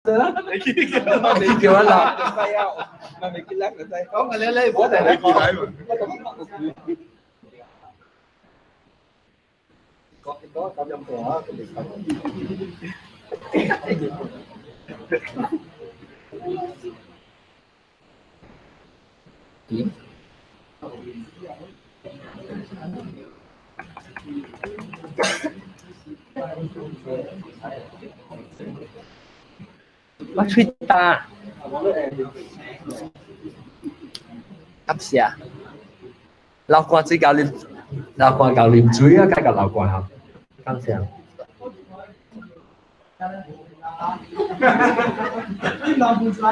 你叫我鬧。講嘅你你唔好提你講。點？我喙焦。感謝。流汗水夠啉，流汗夠啉水啊，梗係流汗啊。感謝。你流汗水？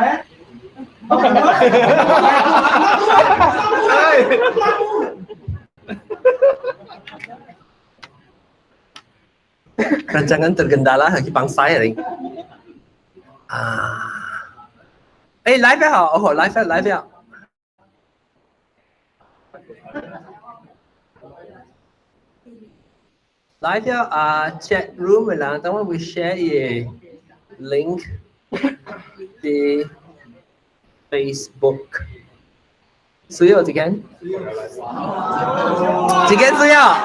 Rancangan tergendala lagi bangsa ya ni. 啊！誒，live 好，哦，live live live 啊，chat room 嘅人，等我會 share 伊 link 佇 Facebook。需要一間？一間需要？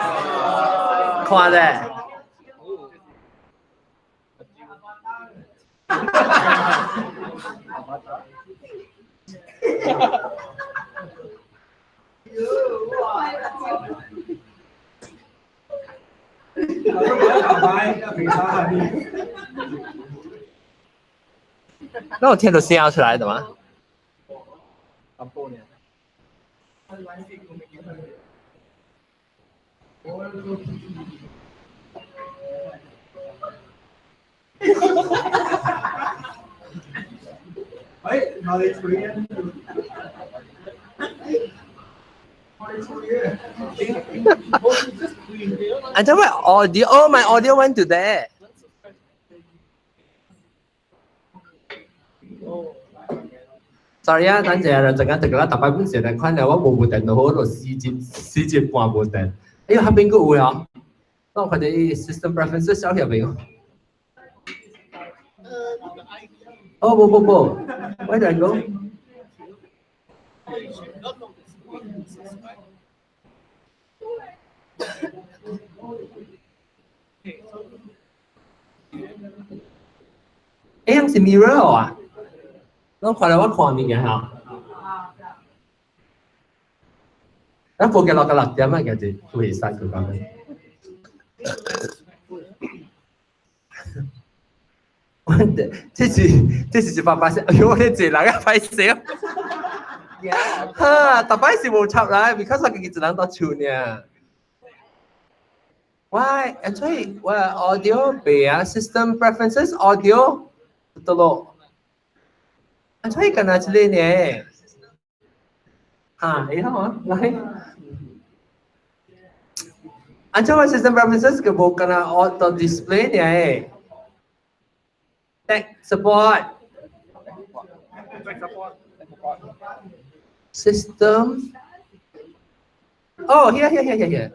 看咧。那我聽到聲出來的嗎？喂，我哋吹啊！我哋吹啊！ I tell my audio, oh, my audio went to there. Sorry 啊，等陣啊，陣間突然間特擺本時嚟看了，我無部電腦好，就4節4節半無電。哎呀，下邊個有啊？我看見 system preferences 小入邊。哦，不不不，我嚟講。欸，是 mirror 啊？我看來我看物件吼。咱無加落個6點啊，其實會使佢講。我這是180，哎呦，你這人啊歹勢。哈，逐擺是無插來，because 我家己一人在厝爾。Why？所以我 audio 袂啊，system preferences audio 得咯。啊，所以敢若這個呢？哈，會曉啊，來。按照我 system preferences 個無敢若 auto display 呢？Tech support。System. Oh, here, here, here, here, here.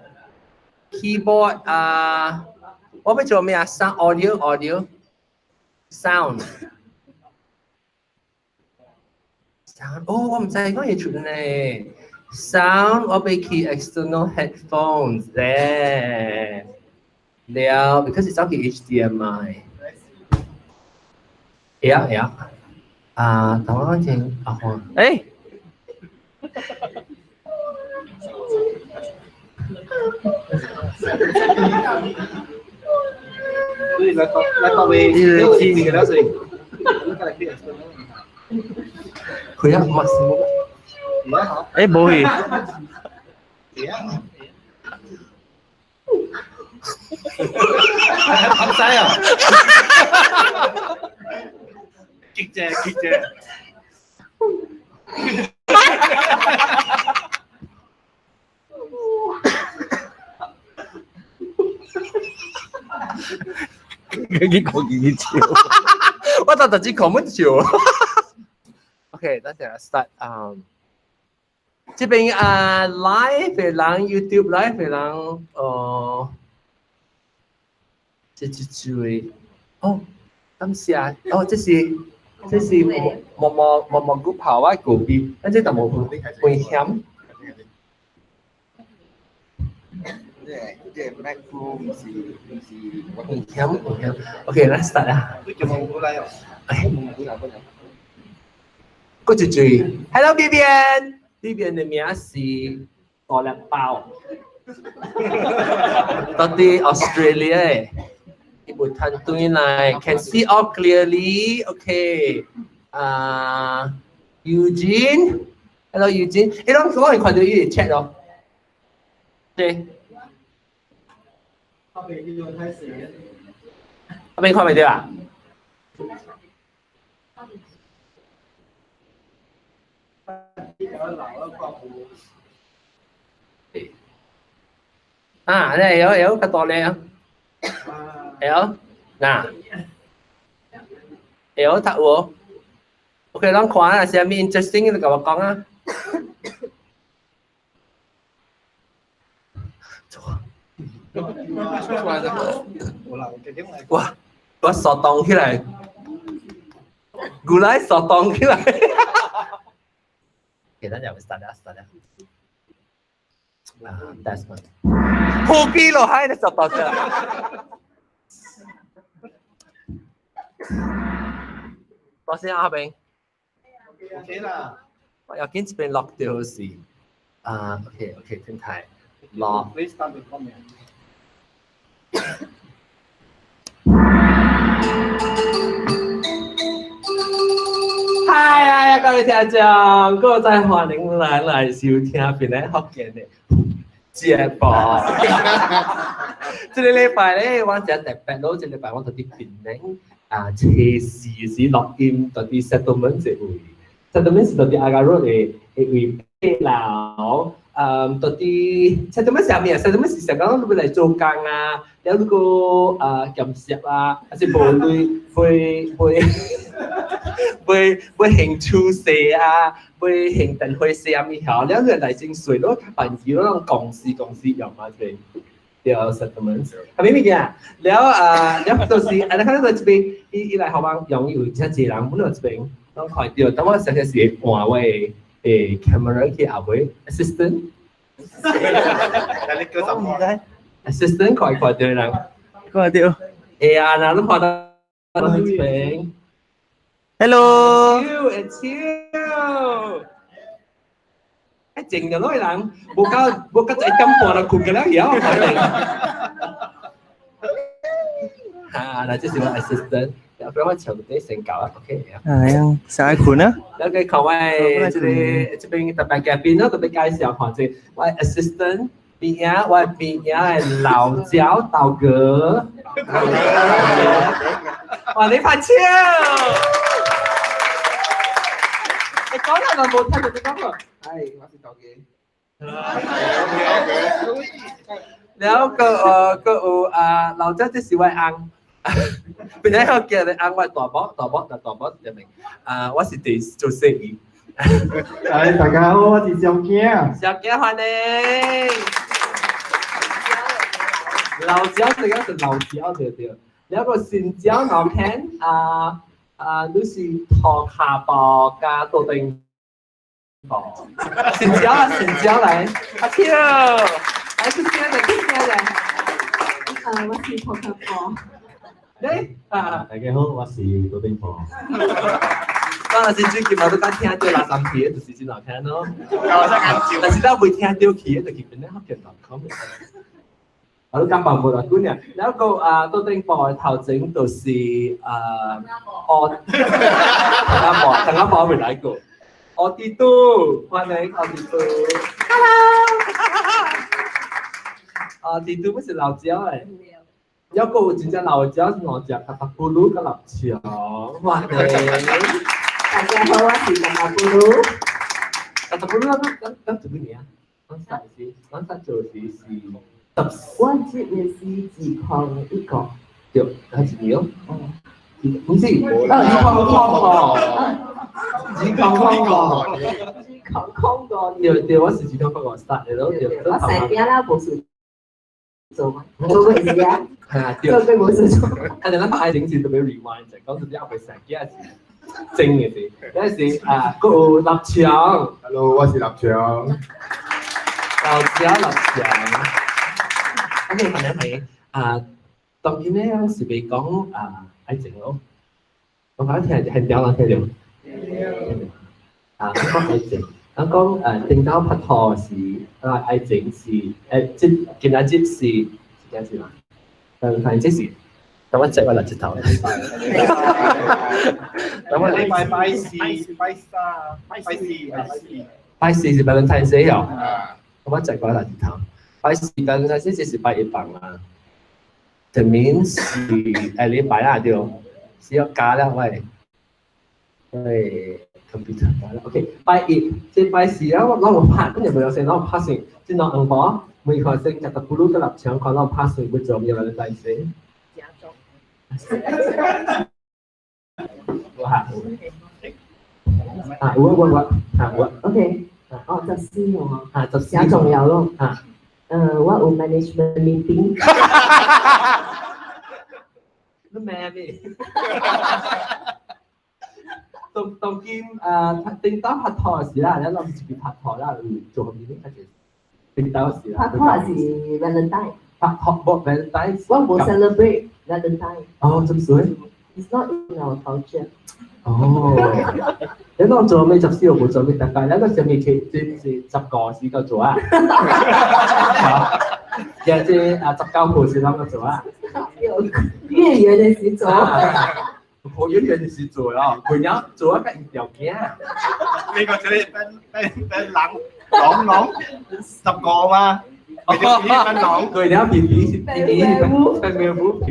Keyboard 啊，我欲做咩啊？Sound audio, audio, sound. Sound. 哦，我毋知講會出呢。Sound 我欲去 external headphones 咧。了，because it's 走去 HDMI。Yeah. 啊，等我先阿黃。誒。 Laptop 會你給他水。佢啊，唔係。誒，無去。唔使啊！極正極正。佢講幾笑？我就特只講乜笑？OK，等陣 start 啊。這邊啊 live 的人，YouTube live 的人，哦，這這這位，哦。感謝。哦，這是毛毛毛毛菇泡啊果皮，咱這淡薄危險。這 Mac Pro 毋是危險危險。OK，咱 start 啦。就冇過來哦。冇來過來。過一句，Hello Vivian，Vivian 的名是大粒包，到佇 Australia 的，伊無趁轉來，can see all clearly，OK。啊，Eugene，Hello Eugene，你攏我會看到伊個 chat 哦，對。後邊呢個開始。後邊看袂到啊？啊，你會曉較大力啊？會曉？嗱，會曉讀無？OK，咱看下啥物 interesting，你共我講啊。哇！我手動起來，原來手動起來。給大家 start 啦，start 啦。啊，that's one。好記落海你手動起來。多謝阿炳。 OK 啦。我要緊這邊落掉是，啊，OK OK，停台落。 Please start the comment. 嗨，各位聽眾，各位歡迎來收聽平安福建的節目。這個禮拜咧，我真特別咯，這個禮拜我到佇檳城啊，測試是錄音，到佇 settlement 這位，settlement 是到佇 Agar Road 的位八樓。到佇 settlement 是啥物啊？settlement 是想講你欲來做工啊，了如果啊兼職啊，還是無鐳買買買買還厝稅啊，買還電費稅啊物曉，了你來徵稅，攏較便宜，攏公司用嘛這邊，對 settlement。係咩物件？了啊，了就是啊，你看到這邊，伊來予我用，有真濟人本來這邊攏看著，等我實際是換我的 camera 去後尾 assistant。assistant 看看著人，看到。會啊，若你看到這邊。 Hello。 It's you。哎，靜就攞人，無夠1點半就睏個了，曉可能。哈，那這是我 assistant，然後我長啲先搞啊，OK。哎呀，上愛睏啊。แล้ว佢看我這個這邊特別嘉賓咯，特別介紹看這我 assistant 邊仔，我邊仔的老焦道哥。哇！你拍手。你講啦，我冇聽到你講過。係，我是道哥。แล้วก็有啊，老焦這是我翁。本來我叫你翁我大寶，大寶，大寶對明。啊，我是佇做生意。哎，大家好，我是小健。小健歡迎。老焦這個是老焦對對。แล้ว個新椒老片啊啊，你是糖下包加豆丁包。新椒啊，新椒來，阿秋，來出聲來，出聲來。啊，我是糖下包。你啊，大家好，我是杜丁婆。當然是最近我都敢聽到垃圾片，就是真難聽咯。但是咱未聽到去，就基本咧福建 .com。我都感覺無啦，姑娘。然後啊，杜丁婆的頭前就是啊，哦，陳阿婆，陳阿婆未來過。奧迪都，歡迎奧迪都。Hello。奧迪都不是老焦的。有個真正老焦是兩隻，塔塔布魯佮立強，歡迎。大家好，我是塔塔布魯。塔塔布魯，咱做幾年啊？咱實是，咱實做是是十。我這個是2011。對，還一年哦。唔是，2005。2005。2005。對對，我是2005 start 的咯。對。我細囝啦，無事做嘛，做過是啊。係啊，對。做過無事做。啊，你諗下愛情是特別 rewind 就講到啲後尾成幾日是正嘅事，有陣時啊，閣有立場。 Hello，我是立場。老家立場。咁你問下係啊，當今咧是未講啊愛情咯，我講聽係點人聽到？啊，講愛情，我講頂到拍拖是啊愛情是即今仔日是幾時嘛？反正這是，等我借我來一頭。等我禮拜拜四、拜三、拜四、拜四。拜四是 Valentine's Day 哦。啊，我借我來一頭。拜四 Valentine's Day 就是拜一放啦。前面是下禮拜啊對，是要加了喂，喂 computer 加了。OK，拜一這拜四啊，我攏有拍，今日無有先，攏有拍先，這兩紅包，每看先，食得咕嚕個立場，看攏有拍先，要做咩 Valentine's Day？哇！啊，有啊有啊啊有啊。 OK，哦，14哦。啊，14。誠重要咯。啊。我有 management meeting。你咩咩？當當今啊，頂到拍拖時啦，你諗住拍拖啦，有做咩呢？頂到時啦。拍拖是 Valentine。拍拖無 Valentine。我無 celebrate Valentine。哦，這麼水？ It's not in our culture。哦，你當做咩14號無做咩特別？你個上面佢這是10個時個做啊？又這啊19號是啷個做啊？月圓的時做。好月圓的時做咯，佢有做一個條件。呢個就係分分分冷朗朗10個嘛，佢就分朗。佢有 B B 是 B B 分咩不？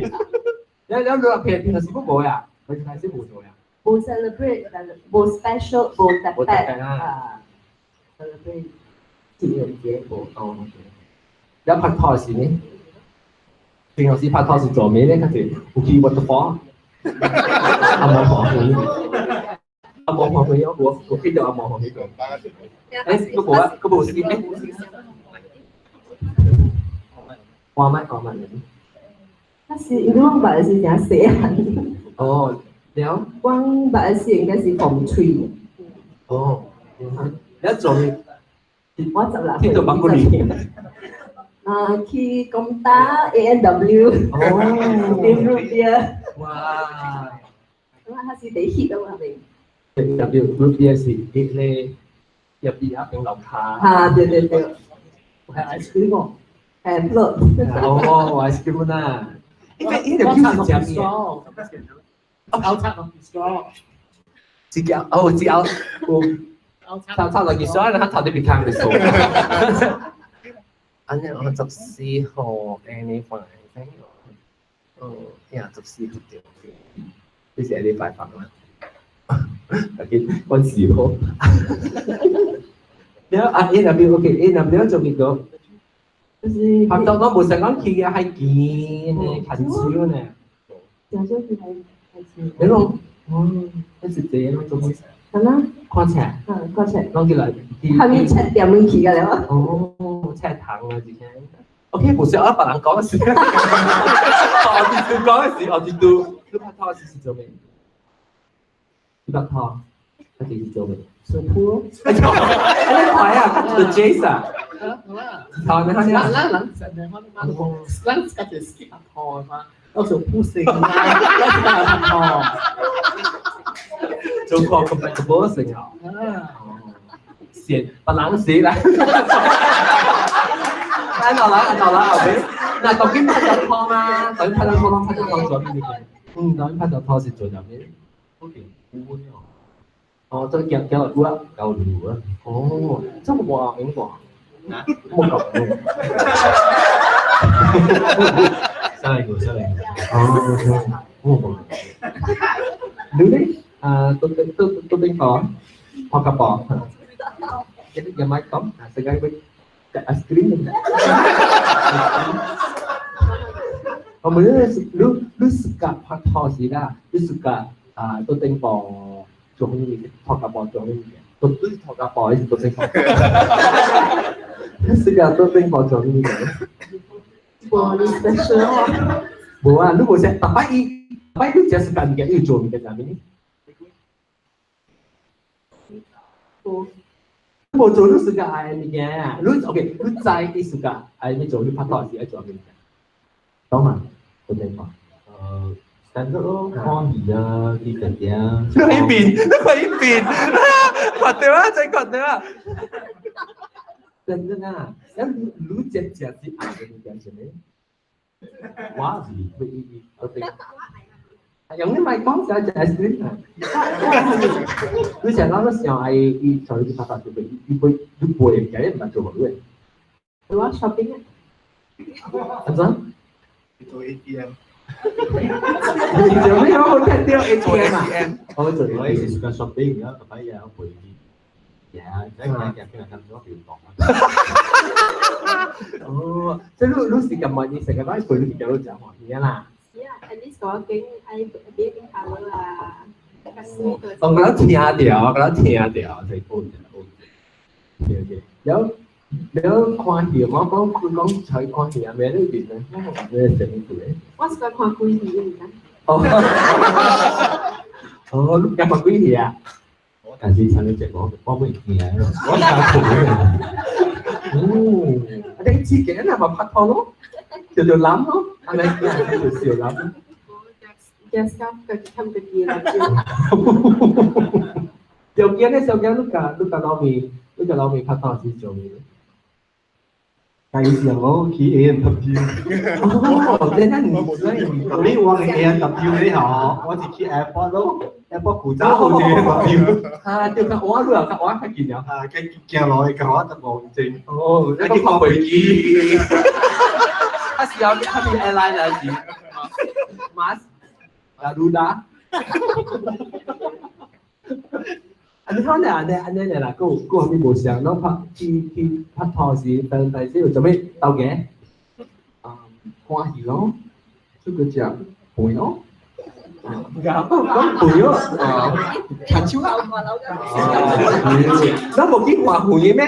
你你你平平時不冇呀？佢平時冇做呀？無 celebrate，無 special，無特別啊。celebrate 情人節無哦。有拍拖時呢？平常時拍拖是做咩呢？佢哋有去 waterfall。阿望旁邊，阿望旁邊，我見到阿望旁邊個。誒，嗰部啊，嗰部是誒。我買我買。但是因為我捌的是誠細漢。哦，了。我捌的是應該是風吹。哦，你做咩？我16歲。去做板栗。啊，去公打 A&W。哦。飲 root beer。哇！咁啊，它是第 hit 啊嘛，係咪？ A&W root beer 是啲咧入邊一定樓下。啊，對對對。係 ice cream 喎。誒，float。哦，ice cream 啦。呢個呢條叫食咩？拗叉落結自己哦，自己我抄抄落結束，你睇頭啲別看嘅數。安尼我14號下禮拜，哦，呀，14號對，這是下禮拜放啦。緊，關事好。了啊，A&W OK，A&W 做結果，就是拍拖我無想講去嘅係見呢，近少呢。誠少去睇睇錢。你講，嗯，你是這樣做咩？咁啦，看冊。嗯，看冊。講起來。後面七點鐘去㗎了。哦，七糖啊，之前。OK，無需要別人講事。我哋都講事，我哋都。你拍拖是做咩？你拍拖，他是做咩？上鋪。哎，你睇啊，做 Jason 啊。好啦。頭你睇咱咱人實在我我咱家己 skip 拍拖嘛，我上鋪成啦，咱是拍拖。做過 compatible 成啊。先，別人死啦。來到啦，到啦，後尾，嗱，當今拍咗拖嘛，當今拍咗拖，攏拍咗拖做咩嘅？嗯，當今拍咗拖是做咩？好似哦，這叫叫有啊，交流啊。哦，這麼英國，冇講。下一個，下一個。哦，冇講。你呢？啊，都都都邊個？พ่อกระป๋องยังยังไม่ต้องสกายไปไอศกรีม我們你你 suka 拍拖時啦，你 suka 啊都頂部做咩嘅？托家婆做咩嘅？都都托家婆還是都頂婆？你 suka 都頂部做咩嘅？我你 special。無啊，你無食，逐擺伊，逐擺你食時間物件，伊做物件啥物？無。無做你時間愛物件啊，你 OK，你知伊時間愛物做，你拍拖時愛做物件，懂嗎？對唔對？ Standard 咯，看戲啊，去食食啊。你去變，你去變，看到啊，真看到啊！真真啊，咁你食食是愛嘅物件是咩？我是會伊伊，OK。用你咪講就係 ice cream 啊！你成日諗都想愛伊坐你去拍拖就會伊會你背物件，你唔係做好嘅。我 shopping 啊。安怎？做 ATM。你做咩我聽到 ATM 啊？我做我以前時間 shopping 而家特擺嘢陪佢，嘢，一日日邊日咁多票房啊！哦，即係你你是咁問，你成日講陪你去做就歡喜啦。是啊，at least 我經愛買間頭啊。我覺得聽到，我覺得聽到，就好嘅，好嘅。有有看戲，我講佢講在看戲啊，咩呢邊咧？咩成咩？我是看鬼戲嘅。哦，哦，你看鬼戲啊？但是上你隻我我會驚，我驚佢。哦，啊，你自己係咪拍拖咯？叫做諗咯，係咪？叫做笑諗。 Just 個冚個嘢啦。小驚咧，小驚，你甲老味，你甲老味拍拖是做咩？介紹我去 A N W。哦，真係唔知。你我係 A N W 你好，我是去 airport 咯，airport 古早好似 A N W。啊，對，我你又較我較見了。啊，佢行落去，我就無證。哦，你講飛機。他是要他是 airline 還是？馬斯，魯達。啊！你看咧，按呢按呢啦，閣有閣有啥物無相？攏拍去去拍拖時，但但是有做咩鬥嘅？啊，看戲咯，出去食飯咯。講講飯咯，啊，牽手啦。咱無去看戲咩？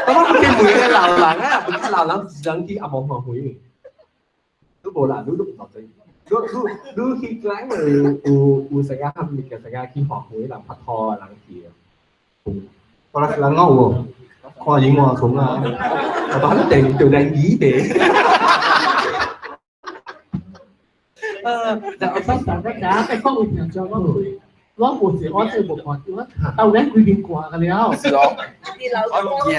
我無去問個老人啊，無去老人是人去阿無看戲。你無啦，你都唔知。你你你去講有有有成個哈物件，成個去看戲，人拍拖啊，人去。我來人我有，看螢火蟲啊，我把你定做人魚的。我想大家講，講有聽講我開，我無是我真無看到，到底幾邊掛個了？是哦，我驚，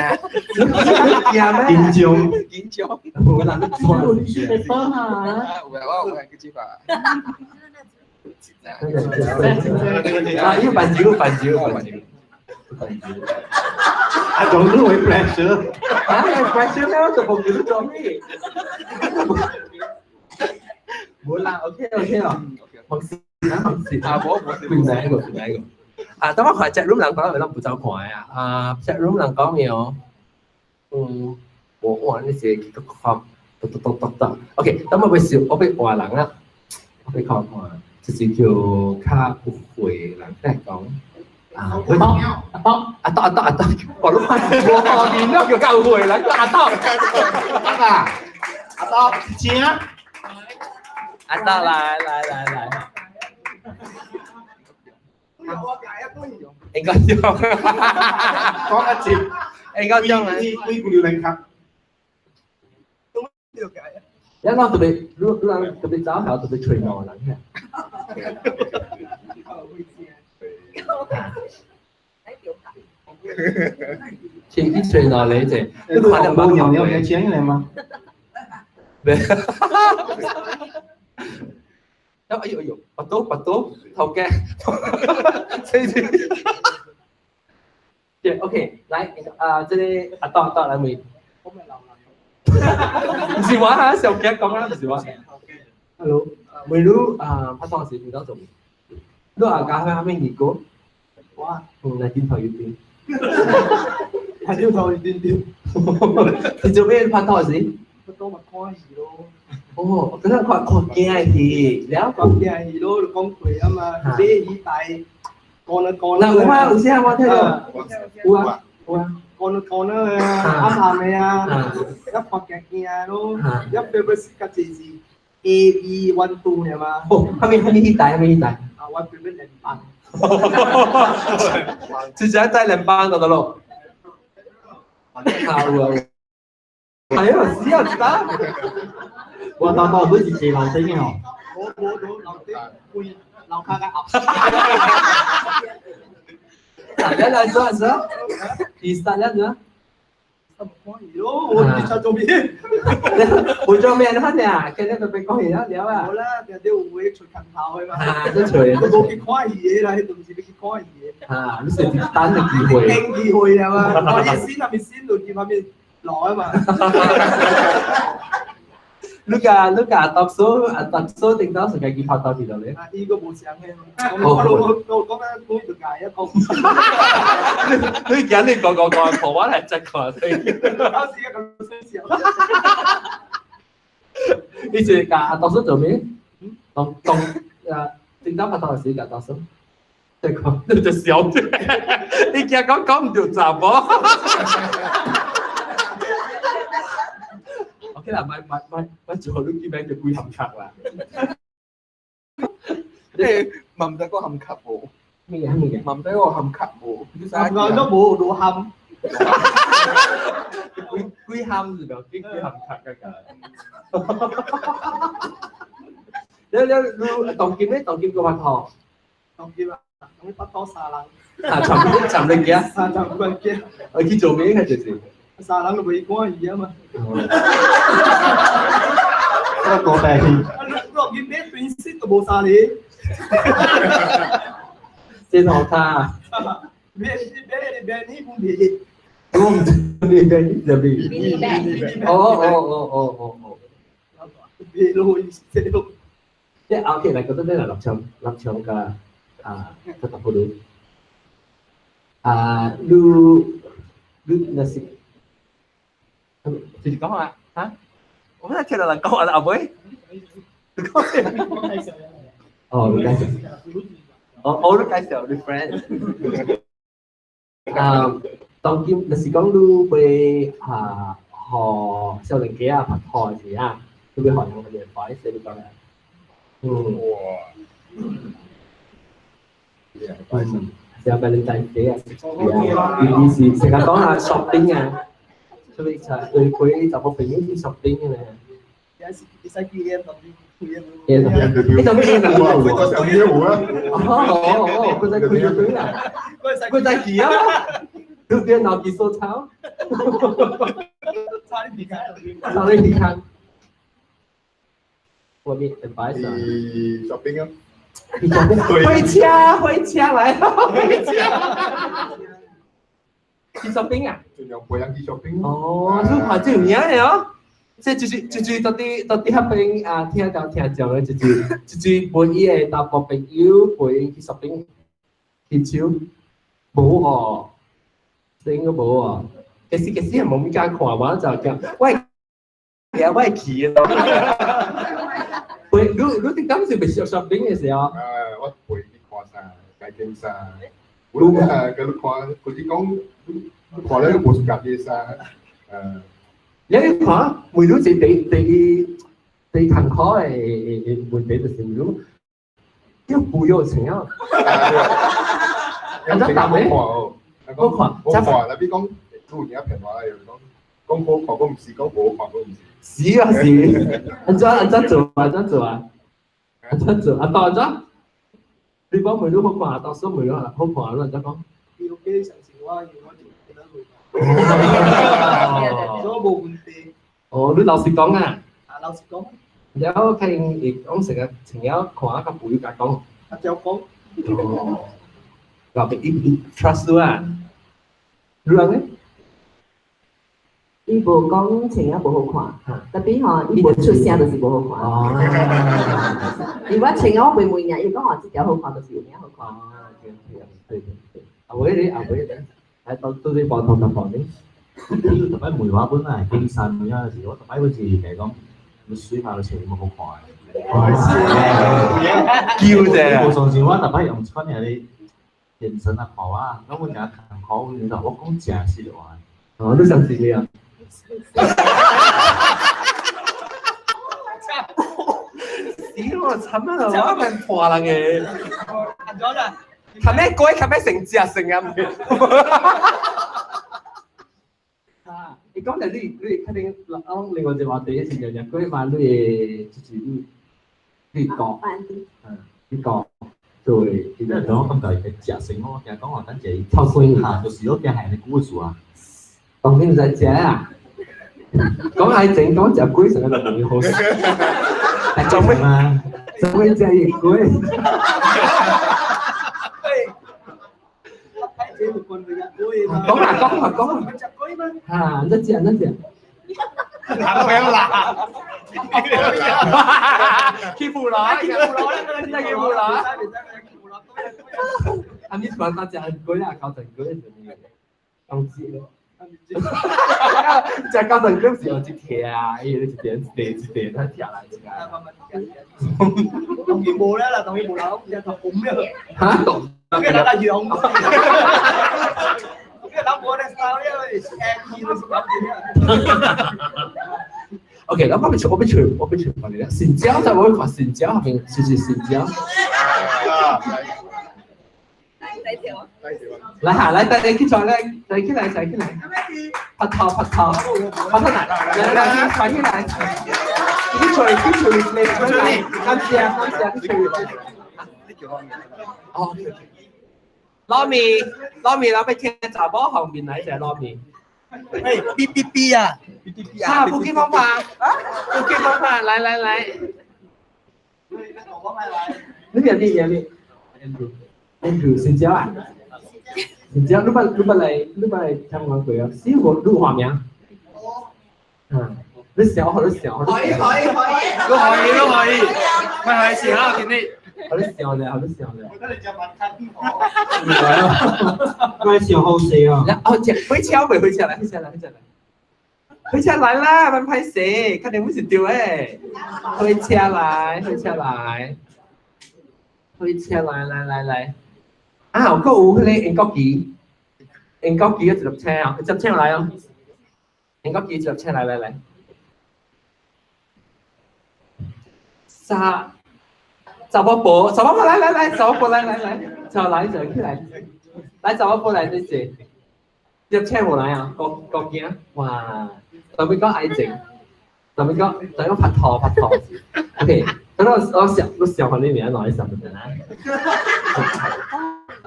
驚咩？緊張，緊張。無啦，你做你是在講啊？有啊，我有去煮飯。啊，要扮酒，扮酒，扮酒。啊，總之會 pressure。啊，pressure 咩？我就冇叫做咩。冇啦，OK OK 咯。冇事啊，冇事。啊，無無事。邊哪一個？邊哪一個？啊，等我看 chat room 人講，咪攏不走看啊。啊，chat room 人講咩哦？嗯，我哇，你是看，讀讀讀讀讀。OK，等我欲笑，我欲換人啦。我欲看看，就是叫較有慧人來講。啊，阿刀阿刀阿刀阿刀阿刀，我都看我面都叫教會啦，阿刀阿阿刀，請。阿刀來來來來，應該用，講一節，應該用啊。幾幾兩卡。一講特別，你你特別早係特別吹牛人嘅。去去吹牛你啫，你看得冇尿尿嘅錢嚟嗎？哎呦哎呦，拔刀拔刀，頭家，這是，對，OK，來，啊，這個阿刀阿刀來問，唔是我啊，小傑講啦，唔是我。Hello，問你啊，拍拖時遇到做？你阿家喺咩年過？哇，嗯，嚟點頭要點？係點頭要點點？你做咩拍拖時？拍拖咪看戲咯。哦，嗰陣看看驚戲，了看驚戲咯，講鬼啊嘛，買魚帶，講啦講啦。嗱，有啊，有聲我聽到。有啊，有啊。講啦講啦啊，暗暗的啊，一看驚驚咯，一別別家己是驚 A B 1 2 爾嘛。哦，蝦米蝦米彼台，蝦米彼台？啊，我變變兩班。直接帶兩班就得咯。好啊，係啊，是啊，知道。我當當都是坐樓頂嘅哦。我我我樓頂會樓下嘅鴨。大家來做做，第三了做。咯，我你做咩？我做咩？你看呀，今日都被講完了了啊。好啦，有啲會出近頭去嘛。啊，都出。都冇去看戲嘅啦，都唔是去看戲嘅。啊，你是單嘅機會。經機會啊嘛，我一先係咪先到見下面來啊嘛。你個你個讀書啊，讀書頂到時間佢拍到幾多咧？啊，呢個冇想嘅，我我我講緊講就解一個。你今日講講講，台灣係真講。當時一個老師笑。你是教讀書做咩？當當啊，頂到拍到時教讀書。即係講，你就笑啫。你驚講講唔到雜噃？OK 啦，買買買買做你叫名叫鬼含卡啦。你問唔得個含卡無？咩嘢咩嘢？問唔得個含卡無？我都冇路含。鬼鬼含是表記鬼含卡嘅㗎。你你你當今咧，當今個拍拖？當今啊，當今拍拖三人。啊，尋尋你幾啊？三人關機。我去做咩嘅就是？三人都未看伊啊嘛。我個病。我見咩短信都無三個。先好他。咩咩咩你問題？我唔知你咩入邊。哦哦哦哦哦哦。別路這路。即係 OK 嚟，覺得呢係立場立場嘅啊，特特普啊，你你那是，就是講啊嚇？我真係聽到人講話阿妹，你講咩？哦，你介紹，我我都介紹你 friend。啊，當今若是講你會啊，學少年家啊拍拖時啊，你會學人嘅advice 你講啊？嗯。哇！嗯，成日 Valentine Day 啊，尤其是成日講下 shopping 啊，所以就對佢就個朋友去 shopping 嘅咧。有時會使紀念特別你做咩？佢個上邊湖啊！哦哦哦，佢在佢就對啦，佢在記啊，你別腦記數抄，差啲時間，差啲時間。我咪 advice 啊。 shopping 啊！回家，回家來，回家。去 shopping 啊？仲有陪人去 shopping。哦，你看這有影的哦。這就是就是到底到底彼邊啊，聽到聽講的，就是就是陪伊的查埔朋友陪伊去 shopping 去手，無哦，這應該無哦。其實其實係無物件看，我就講，我會我會去的。陪你你頂當時袂 shopping 的時候？啊，我陪伊看衫，買件衫。我啊，佢看，佢是講，看了無是家己的衫，誒。你看，每女是第第一第坎坷的的問題就是每女，叫不要錢啊！有錢冇看哦，冇看，冇看。那比講，有影騙我，又講講好看，講毋是，講無好看，講毋是。是啊是，按怎按怎做啊？按怎做啊？按怎做？啊當按怎？你講每女好看，當時每女好看，你按怎講？要記相信我，要我就記得佢。所以無問題。哦，你老實講啊？啊，老實講。然後看伊講成日成日看個朋友甲講。啊，照講。哦。老爸伊伊 trust 你啊？你人咧？伊無講穿啊無好看，特別吼伊無出聲就是無好看。哦。伊我穿啊我袂問伊，伊講話這條好看就是有影好看。哦，對對對。阿偉你阿偉你，係當到底幫同就幫你。特別梅話本來係經身嘅有時，我特別嗰時其實講，你水下嘅穿冇好看。叫啫。無相信我特別用穿嘅眼神啊看我，咁我成日看看，你就我講真實話。哦，你相信你啊？死我慘啊！我咪破人嘅。係咩鬼？係咩成隻成啊？啊！你講就你肯定，我另外一個話題是日日鬼嘛，你會就是你講，嗯，你講，對，你講我感覺會食成我驚講話等者超酸嚇，就是我驚係你古數啊。當然唔使食啊！講愛情，講食鬼成個就唔好食。做咩啊？做咩食熱鬼？講啦講啦講啦！嚇，你食你食。啦，欺負啦！欺負啦！真係欺負啦！啊，你講大食鬼啊，搞成鬼就係當知咯。食高層哥是有一條啊，伊一點一點一點，它跳來一個。當然無啦啦，當然無啦，我唔知頭紅咩。嚇？懂？咩人來用？咩人無咧？啥咧？是 M 是咁樣。 OK，咁我俾全問你啦。成交就我看成交後面，就是成交。來哈，來大家起床來，來起來，起來。拍拖拍拖，拍拖來，來來來，起來。起床起床，來來，感謝感謝，起床。哦，攞麵攞麵，攞俾聽查某後面來一隻攞麵。喂，B B B 啊，B B B 啊，啊，不給方法，不給方法，來來來。你邊你邊你，Andrew，Andrew，成交啊？成交，你捌來參觀過啊？是我你有畫名？嗯，你笑好你笑，可以可以可以，都可以都可以，咪係時啦，見你。好你笑咧，好你笑咧。我得你食晚餐。我笑好死啊！哦，回車未？回車來，回車來，回車來，回車來啦！慢歹勢，肯定不是對的。回車來，回車來，回車來，來來來。啊，閣有彼個英國旗，英國旗一粒車啊，一粒車來哦。英國旗一粒車來來來。三。查某婆，查某婆來來來，查某婆來來來，就來就起來，來查某婆來這是，入車無來啊，國國驚，哇！特別講愛情，特別講特別講拍拖拍拖，OK，等我想我想下你名來什麼的啦？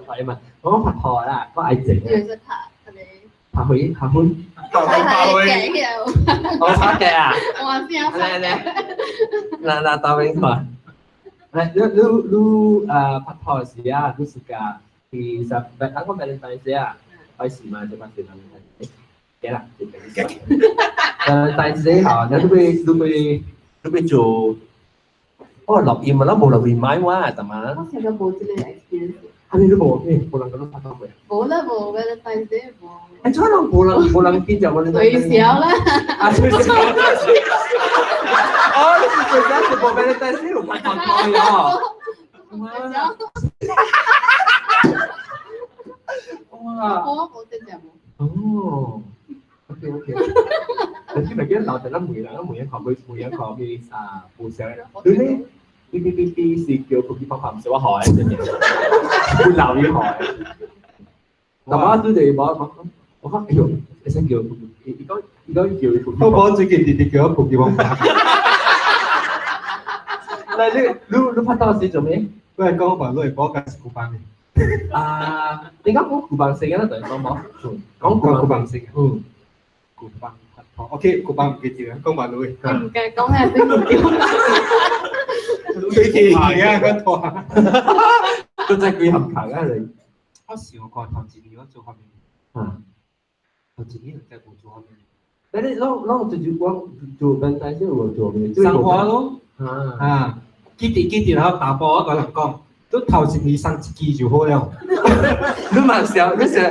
係嘛？我講拍拖啦，講愛情。就是拍拍婚拍婚。拍嘅。我拍嘅啊！我先來來，嗱嗱大明看。來，你拍拖時啊，你是甲其實咱講 Valentine's Day 啊，開始嘛就開始咱，給啦，Valentine's Day 吼，你欲做，哦錄音嘛，咱無錄音買我，但嘛。我成個無這個 experience。啊，你都無，欸，無人共你拍拖過？無啦，無 Valentine's Day 無。欸，怎攏無人見著 Valentine's 最少啦。啊，最少。哦，你是最少是無 Valentine's Day 有拍拖過哦。哇！我無這隻無。哦，OK OK。你咪記得留陣咱每人每一個每每一個去啊，互相。你呢？B B B B 是叫普及方法，唔是我學嘅，真係。會留意學。但我對住我講，哎呦，你想叫伊講叫普及。我講最近直直叫普及方法。來，你拍拖時做咩？我係講話，你係講緊古板嘅。啊，你講講古板性啊，對講冇？講講古板性。嗯，古板拍拖，OK，古板唔記得，講話你。唔敢講啊，真唔記得。幾期啊，個拖。都真係幾合群啊你。我想過頭一年我做發明。嗯。頭一年就無做發明。但你攏就是講做簡單些有做咩？生活咯。啊。記得記得，然後大波我跟人講，都頭一年送一支就好了。你嘛想，你想，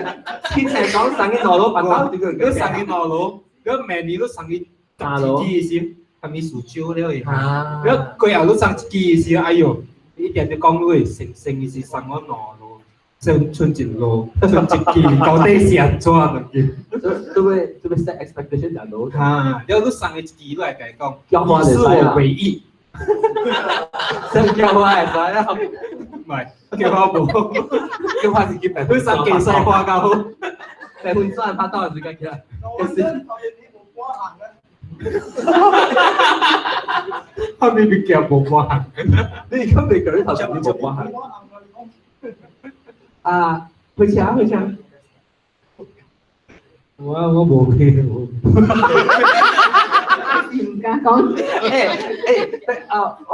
之前講送去兩路，辦到你送去兩路，你明年你送去十支時，係咪數少了的？啊！你過後你送一支時，哎喲，你一定就講你成成是送我兩路，剩剩一路，剩一支，到底是按怎樣子？都會 set expectation 就老。啊！了你送伊一支，你會共伊講，你是我唯一。想叫我會使啊？唔係，叫我無，叫我是去白佢生記西花較好。白粉線拍拖時間起來。後面別叫無關行。你講未講？你頭先你無關行。啊，回車回車。我無去。唔敢講。啊，我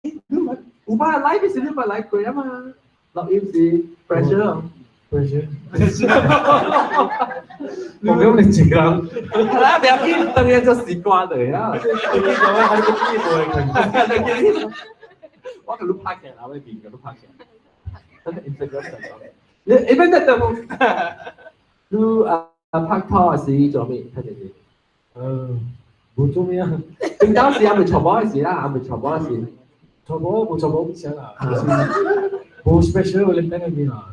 你有捌來是你捌來過啊嘛？錄音是 pressure。 pressure。我講你一個人。係啦，不要緊，當然就習慣了呀。我佮你拍起來，我面佮你拍起來。Instagram 上。你一般在等，你啊拍拖是做咩？睇電視。無做咩啊？平當時還未娶某時啦，還未娶某時。娶某無娶某唔想啦。無 special Valentine 嗰邊啦，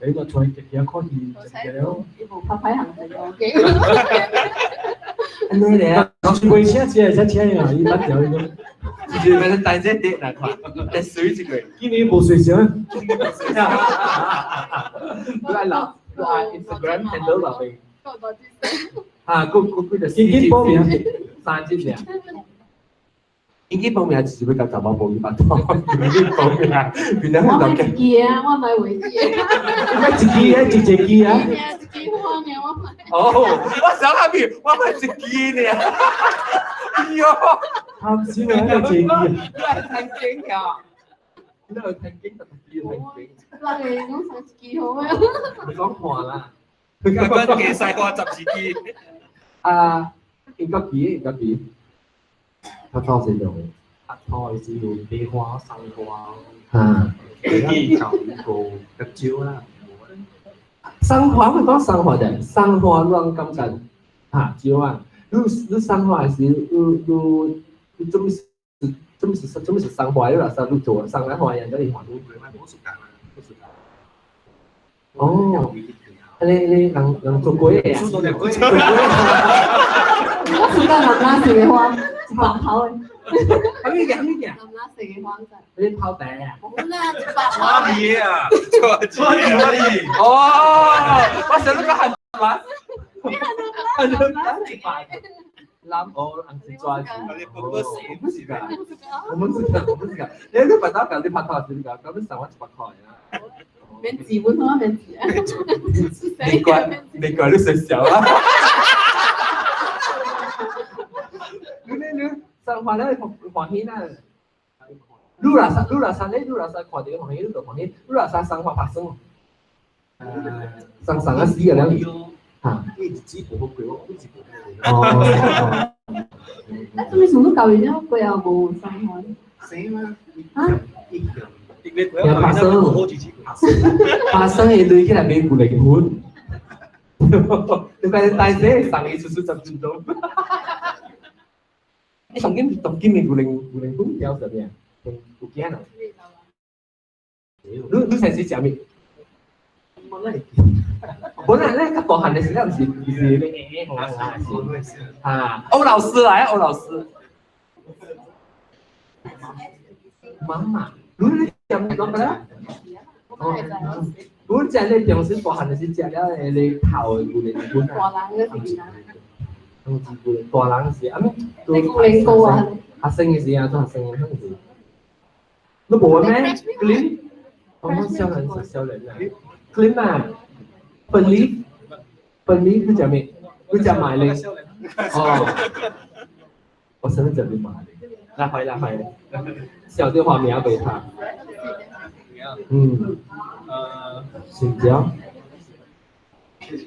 你個坐日日看戲就了。伊無拍拍行程 OK。按呢咧，開車只係車車啊，伊捌條伊個。就是咪大隻啲來看，來水一個。今年無水少。你愛留，你愛 Instagram handle 落去。啊，個個幾個緊緊報名，三節爾。緊緊報名就是欲共查某婆去拍拖，緊緊報名，變咗我買一支啊，我買袂記。買一支啊，一一支啊。一支我爾，我買。哦，我想下面，我買一支爾。哎喲，貪心啊，一支。你愛聽經㗎？你愛聽經就一支聽經。人會講三支好咩？你講看啦。佢講幾細個十字機。啊，應該記，應該記。拍拖是用，拍拖是用地花、生花。啊，就個一招啦。生花會講生花啫，生花攏感覺嚇招啊！你你生花時，你你你做咩事？做咩事？做咩事生花？你若是你做生花人，你還哦，你你人人做鬼嘅啊？我暑假南拉食嘅花，一百頭的。啥物嘅？啥物嘅？南拉食嘅花仔。你泡茶啊？冇啦，一百頭。媽咪啊！錯字哦，我想你講韓蘭，韓蘭一百。藍哦，紅是抓住。我不是㗎，我們是㗎，我們是㗎。你你白刀講，你拍拖時你講，咁你上我一百塊啊？免錢，本我免錢。你怪，你怪你食小啊？你你你上話咧，歡喜啦。你若啥，你若啥咧，你若啥看到歡喜，你就歡喜。你若啥生活發生，生生啊死啊了。嚇！你日子無好過，我日子無好過。哦。啊，做咩事都舊年過後無生活？死嘛！啊？有發生，發生係對起來買古靈魂。你快啲帶這上一次是10分鐘。你從今從今年古靈古靈魂叫什麼？有驚啊？你你平時食咩？本來咧，較大漢的時陣是是啊，歐老師來，歐老師。媽媽，你你食咩講啦？哦，我食咧平時大漢的時食了咧頭的古靈魂。大人嗰時啊。大人時啊咩？你古靈膏啊？學生嘅時啊，做學生嘅時。你無咩？Clean，我講少年少年啊，Clean 啊，粉梨，粉梨佢食咩？佢食馬鈴。哦，我真係食啲馬鈴。來回來回，小電話名俾他。嗯。成交。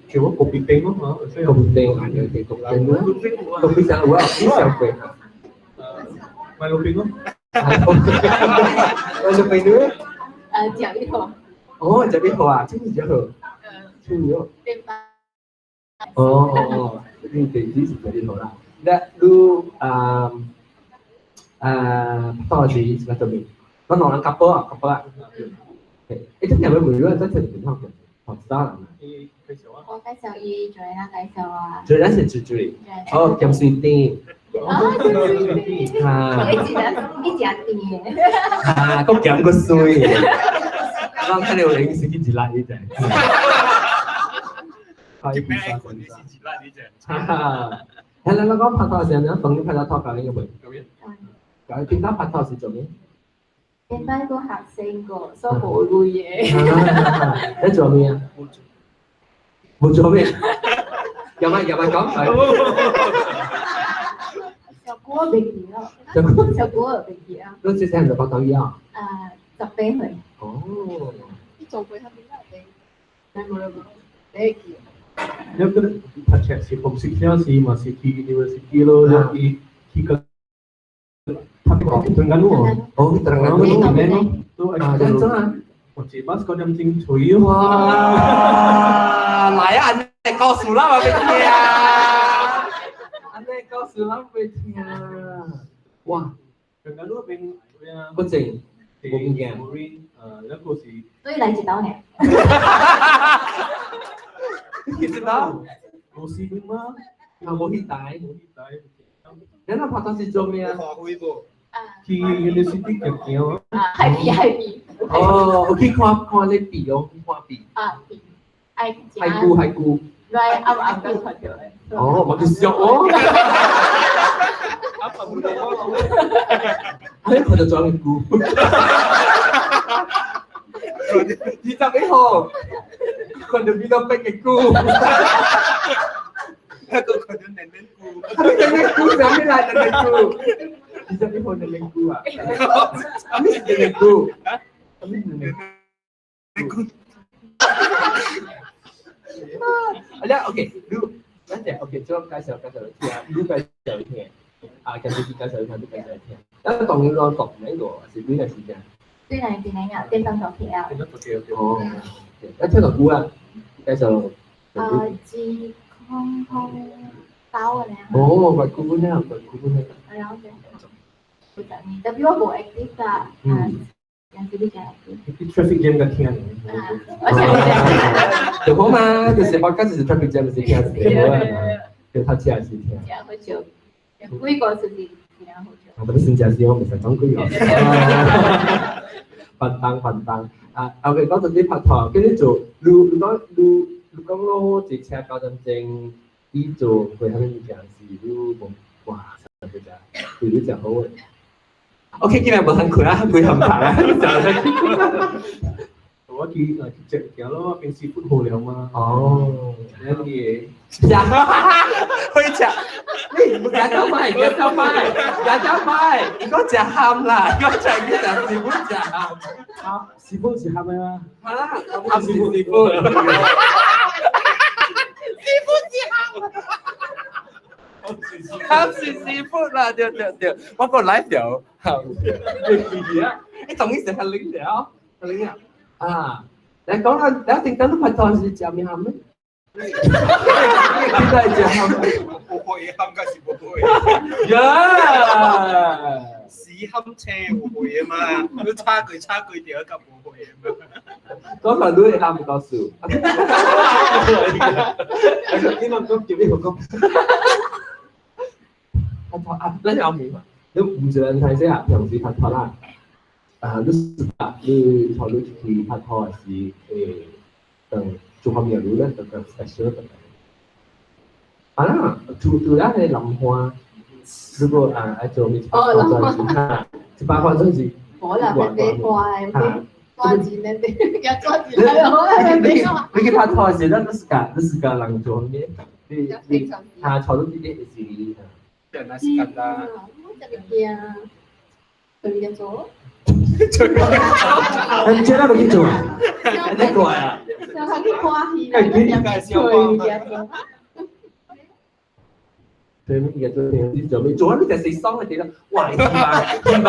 叫我國別冰咯嚇，國別冰係有幾國冰咯，國別冰有啊，幾小貴。買路冰咯。買路冰咯。食一盒。哦，食一盒啊，真是一盒。真係。哦哦哦，你地址是食一盒啦。那你啊啊，到時是乜嘢？我兩人夾波啊，夾波啊。誒，這兩位每個人在這裡面，我知道啦。我介紹伊，做人介紹啊。做人是做做，哦，鹹水甜。啊，對對對。啊一食一食甜的。啊，閣鹹閣水。咱睇到零食去一粒呢隻。一般愛困你是一粒你隻。哈哈，嚟嚟，我講拍拖時候，你當你拍拖教你個未？教點解拍拖是做咩？現在個學生個，所以無累的。你做咩啊？冇做咩？又咪又咪講佢。小姑未記咯，小姑未記啊。你之前就拍拖啊？啊，18歲。哦。你做過啥物啦？你冇冇冇，你會記？你個讀冊是 form six 了時嘛是去 university 咯，了去去個讀個登嘉樓哦。哦，登嘉樓。都啊，真真啊！我坐巴士九點鐘吹哦。哇！來啊，按呢告訴咱嘛欲聽，按呢告訴咱欲聽。哇！登嘉樓邊邊啊？不正，無物件。那個是。所以來一道呢？你知道？無時間嗎？啊，無去帶。無去帶。你那拍拖是做咩啊？花費無？去 university 行行。啊，海比海比。哦，有去看看咧比哦，去看比。啊，比，愛食。海龜海龜。來暗暗個看著的。哦，嘛就俗哦。啊，你看著裝龜。21號，看著比較白的龜。那個看著奶奶龜。奶奶龜，啥物來？奶奶龜。21號奶奶龜啊？啥物是奶奶龜？啥物是奶奶龜？啊，了 OK，你，咱者 OK，這介紹介紹你聽，你介紹你聽，啊，介紹你介紹你聽，你介紹你聽。咱當然講讀哪個是幾個時間？對來對來啊，電當頭票。電當頭票。哦，啊，聽個久啊，介紹。啊，一空空包的。哦，怪久本了，怪久本了。了解。不知你，特別我無 active 啦，啊，但是你真 active。 Traffic jam 個聽。而且。就好嘛，就是我嗰時是 traffic jam 是聽是好啊，就頭車是聽。真好笑，幾個是真好笑。我哋先食先，我唔使講幾個。笨蛋笨蛋啊！OK，講到你拍拖，跟你做，你你講你你講咯，坐車9點鐘，你做過啥物物件是你無哇，對只對你真好嘅。OK，今日無通困啊，規冚排啊，我去去食行咯，平時 food 好了嘛。哦，那個。食，去食，你唔食走賣，食走賣，食走賣，伊講食鹹啦，伊講食伊食師傅食鹹。啊，師傅是鹹的嗎？啊，鹹是師傅。師傅是鹹。鹹是師傅啦，對對對，我個來條，你記啊？你同伊食較冷了，較冷啊。啊，來講啦，你頂當你拍拖是食咩鹹咩？你在食鹹？無會喊甲是無會。呀！死喊車有會啊嘛，你差距差距掉甲無會啊嘛。講來你會喊唔夠數。你攏講叫你講。拍拖啊，咱有面嘛？你唔一人睇下，平時拍拖啦。啊，你是啊，你頭你去拍拖是誒，等做方面你咧，就個 special 的。啊啦，除除了係蘭花，如果啊愛做咩？哦，蘭花。一百塊真是。無啦，別花的，抓錢的，也抓錢來好啦，你你去拍拖時，咱你是個你是個人做咩？你你啊，坐到啲啲是。那是簡單。我食物件，隨便做。你這那都去做啊？你過啊？小孩去看戲啦，隨便做。對，物件做，你做咩？做啊！你就是爽的地方。哇！希望希望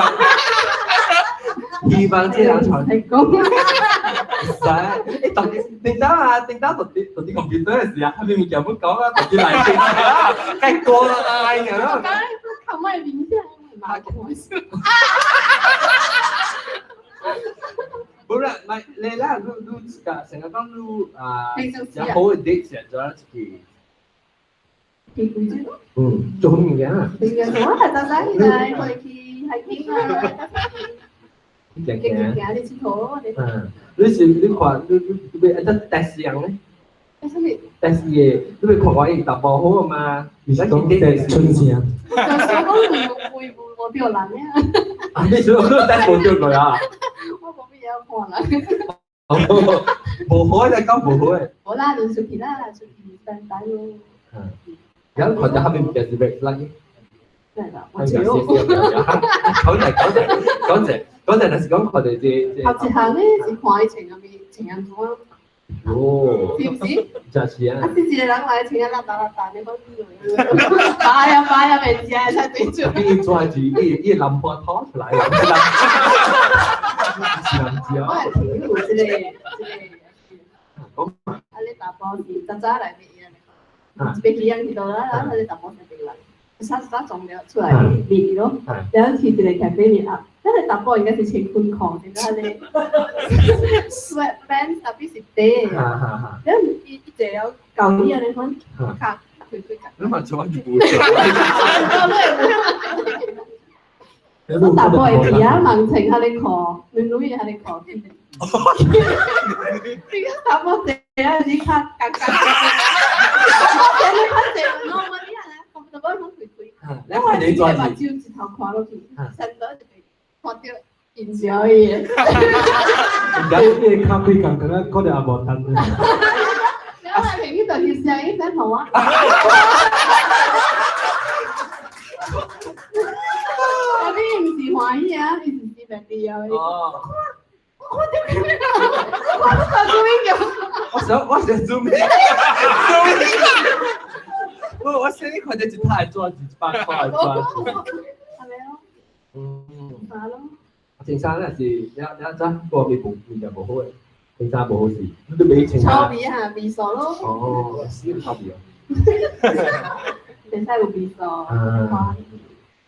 希望這人傳成功。使，你當叮當啊，叮當讀啲讀啲 computer 的時啊，後面物件本講啊，讀啲來聽啊，該過啦，哎呀！靠賣名片，麻煩。無啦，唔係你啦，你你自家成日講你啊，有好嘅 date 成咗出去。去貴州咯。嗯，做好物件啊。物件我係早早起來，可以去 hiking 啊，行行行。行你佚佗。嗯，你是你看你你欲按怎 test 人咧？啥物？ test 伊的，你欲看看伊查埔好嘛？你是講在春城？就是講會會無著人啊。啊，你想講 test 無著過啊？我無必要看人。無好就講無好的。無啦，就出去啦，出去散散咯。嗯，然後看到後面就是 red flag。對啦，我講知。講者講者講者講者，就是講看到這這。後一項咧是看伊穿啥物，穿按怎。哦。是毋是？真是啊。啊，是一個人來穿啊邋遢邋遢，你講擺啊擺啊，袂食才對住。伊抓住伊伊南瓜拖出來，是男子啊。我係朋友這個這個。啊，你查埔是早早來咪啊？一邊去養去倒啦，啊，你查埔是邊來？啥啥撞了出來面咯，然後去一個咖啡面啊，那個查埔應該是穿裙褲，點解咧？sweatpants 特別是短，然後伊伊坐了舊伊安尼款，卡開開卡。你嘛做乜嘢？我查埔會記啊，盲穿彼个褲，女女彼个褲。你個查埔坐啊，你較尷尬。我坐你較坐，我我你啊，我就講攏開開。你看你抓住，目睭一頭看落去，成倒就看到現小伊。你咖啡感，敢若看著阿無單。我朋友就翕相，伊先予我。我你毋是歡喜啊，伊是隨便你啊。哦。我看著佢，我看到做咩？我想做咩？做咩？我先看到一台抓住一百塊抓住。係咪啊？嗯。啥咯？穿衫咧是，你你怎個面無面就無好的，穿衫無好勢，你都袂穿。臭味啊，味素咯。哦，死臭味哦。袂使有味素。啊。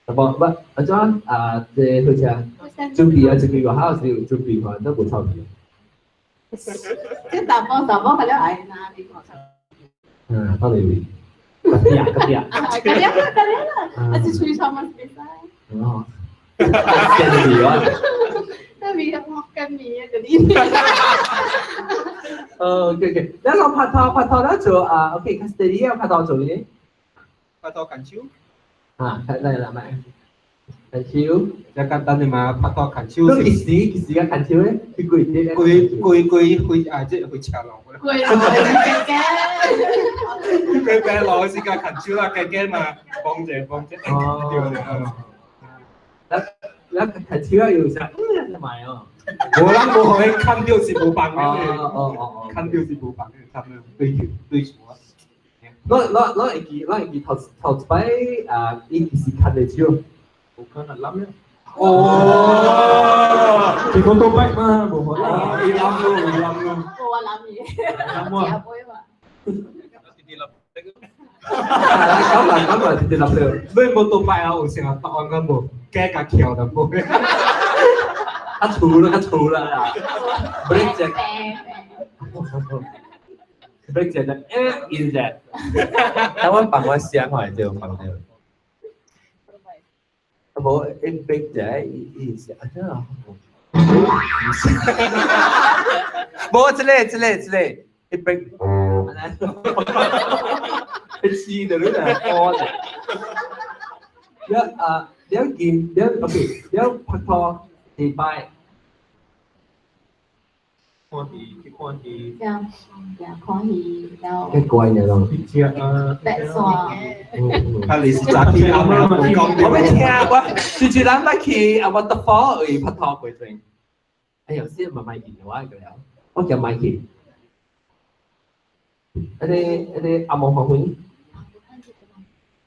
無不，按怎啊？這好似準備啊，準備外口是有準備看，都無臭味。這查埔查埔較了愛哪裡看？嗯，到底味？個啲啊，個啲啊。啊，個啲啊，個啲啊，啊，這喙臭嘛是袂使。哦。鮮味啊！那味我跟味啊，嗰啲。哦，OK OK，咱講拍拖拍拖，咱做啊，OK，較 steady 啊，拍拖做咩？拍拖牽手。啊，來來來，牽手，這簡單的嘛，拍拖牽手。你幾時幾時個牽手咧？去幾日？規規規回啊，這回車路。規路加加。規規路是個牽手啦，加加嘛，幫者幫者。哦。對對。咱咱牽手啊，有啥？嗯，買哦。無人無予伊牽著是無放的。哦。牽著是無放的，差不多對球對球啊。我會記頭頭一擺啊，伊是牽的手。無可能攬了。哦。結果都擺嘛，無可能。伊攬咯，伊攬咯。無我攬伊。攬我。食杯嘛。講來講來，直接攬了。你無倒擺啊？有成日答案敢無？加甲翹淡薄。較粗啦，較粗啦。break 只。break 只就欸，一隻。等我放我聲看會著，放著。啊無，一 break 只，伊是啊，真啊。無，這個這個這個，一 break。黐到你嚟，屙嘅。一啊，兩件兩 OK，兩拍拖禮拜。看戲去看戲。行行看戲，然後。幾乖呢咯。去食啊。白線。啊，你是早起阿媽無講。我欲聽我，最最咱捌去啊，我得火為拍拖過程。哎呦，先慢慢見我個了，我叫買去。彼個阿毛黃昏，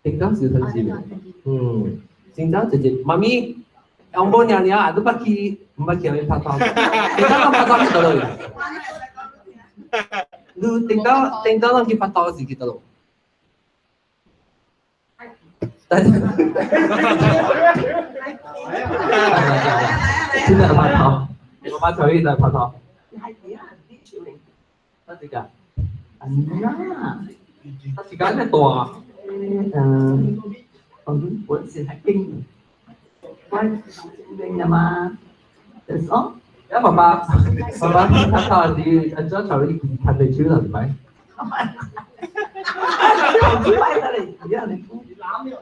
頂早是很自然。嗯，今早直接媽咪，阿母娘娘啊，都捌去，毋捌去拍拖。頂早攏拍拖去佗落？你頂早頂早攏去拍拖是去佗落？但是，真的拍拖，我媽頭一在拍拖。那這個，啊，他時間太大。本事係經，我明啊嘛，就講。啊，爸爸，爸爸，他到底按照條例看得清了沒？擺得嚟，而家你攬又攬。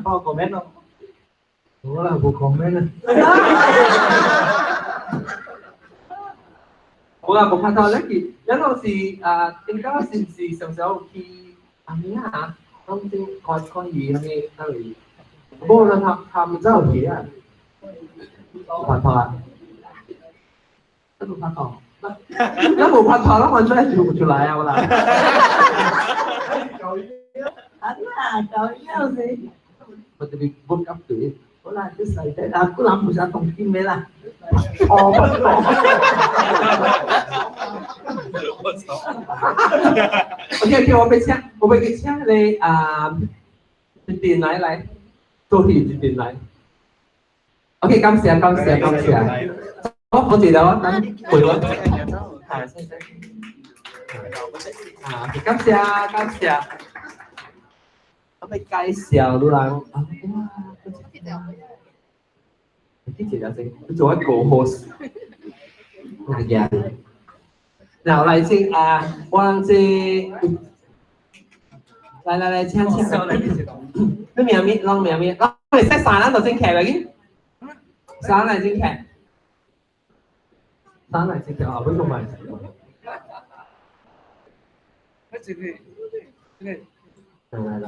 爸講咩咯？好啦，冇講咩啦。好啦，冇拍拖咧，佢有陣時啊，應該是唔是常常去阿咩啊？當正看看戲咩？那裡，冇啦，他們真係去啊。拍拖啊？都冇拍拖。那冇拍拖，那我真係做唔出來啊！我啦。啊啦，舊有時。我哋 book up 對。好啦，啲細仔啊，姑娘冇想同見咩啦？哦，不講。OK OK，我俾請，我俾佢請你啊，一電來來，做戲一電來。OK，感謝感謝感謝。好，我記得我等陪我。係，謝謝。啊，感謝感謝。我俾介紹你人啊，哇！你這條先，你做一個 host。係啊。嗱，來先啊，我這來來來，請請。你名咩？啷名咩？啷，你識散啦，就先騎嚟嘅。散嚟先騎。散嚟先騎啊！邊個買？來來來。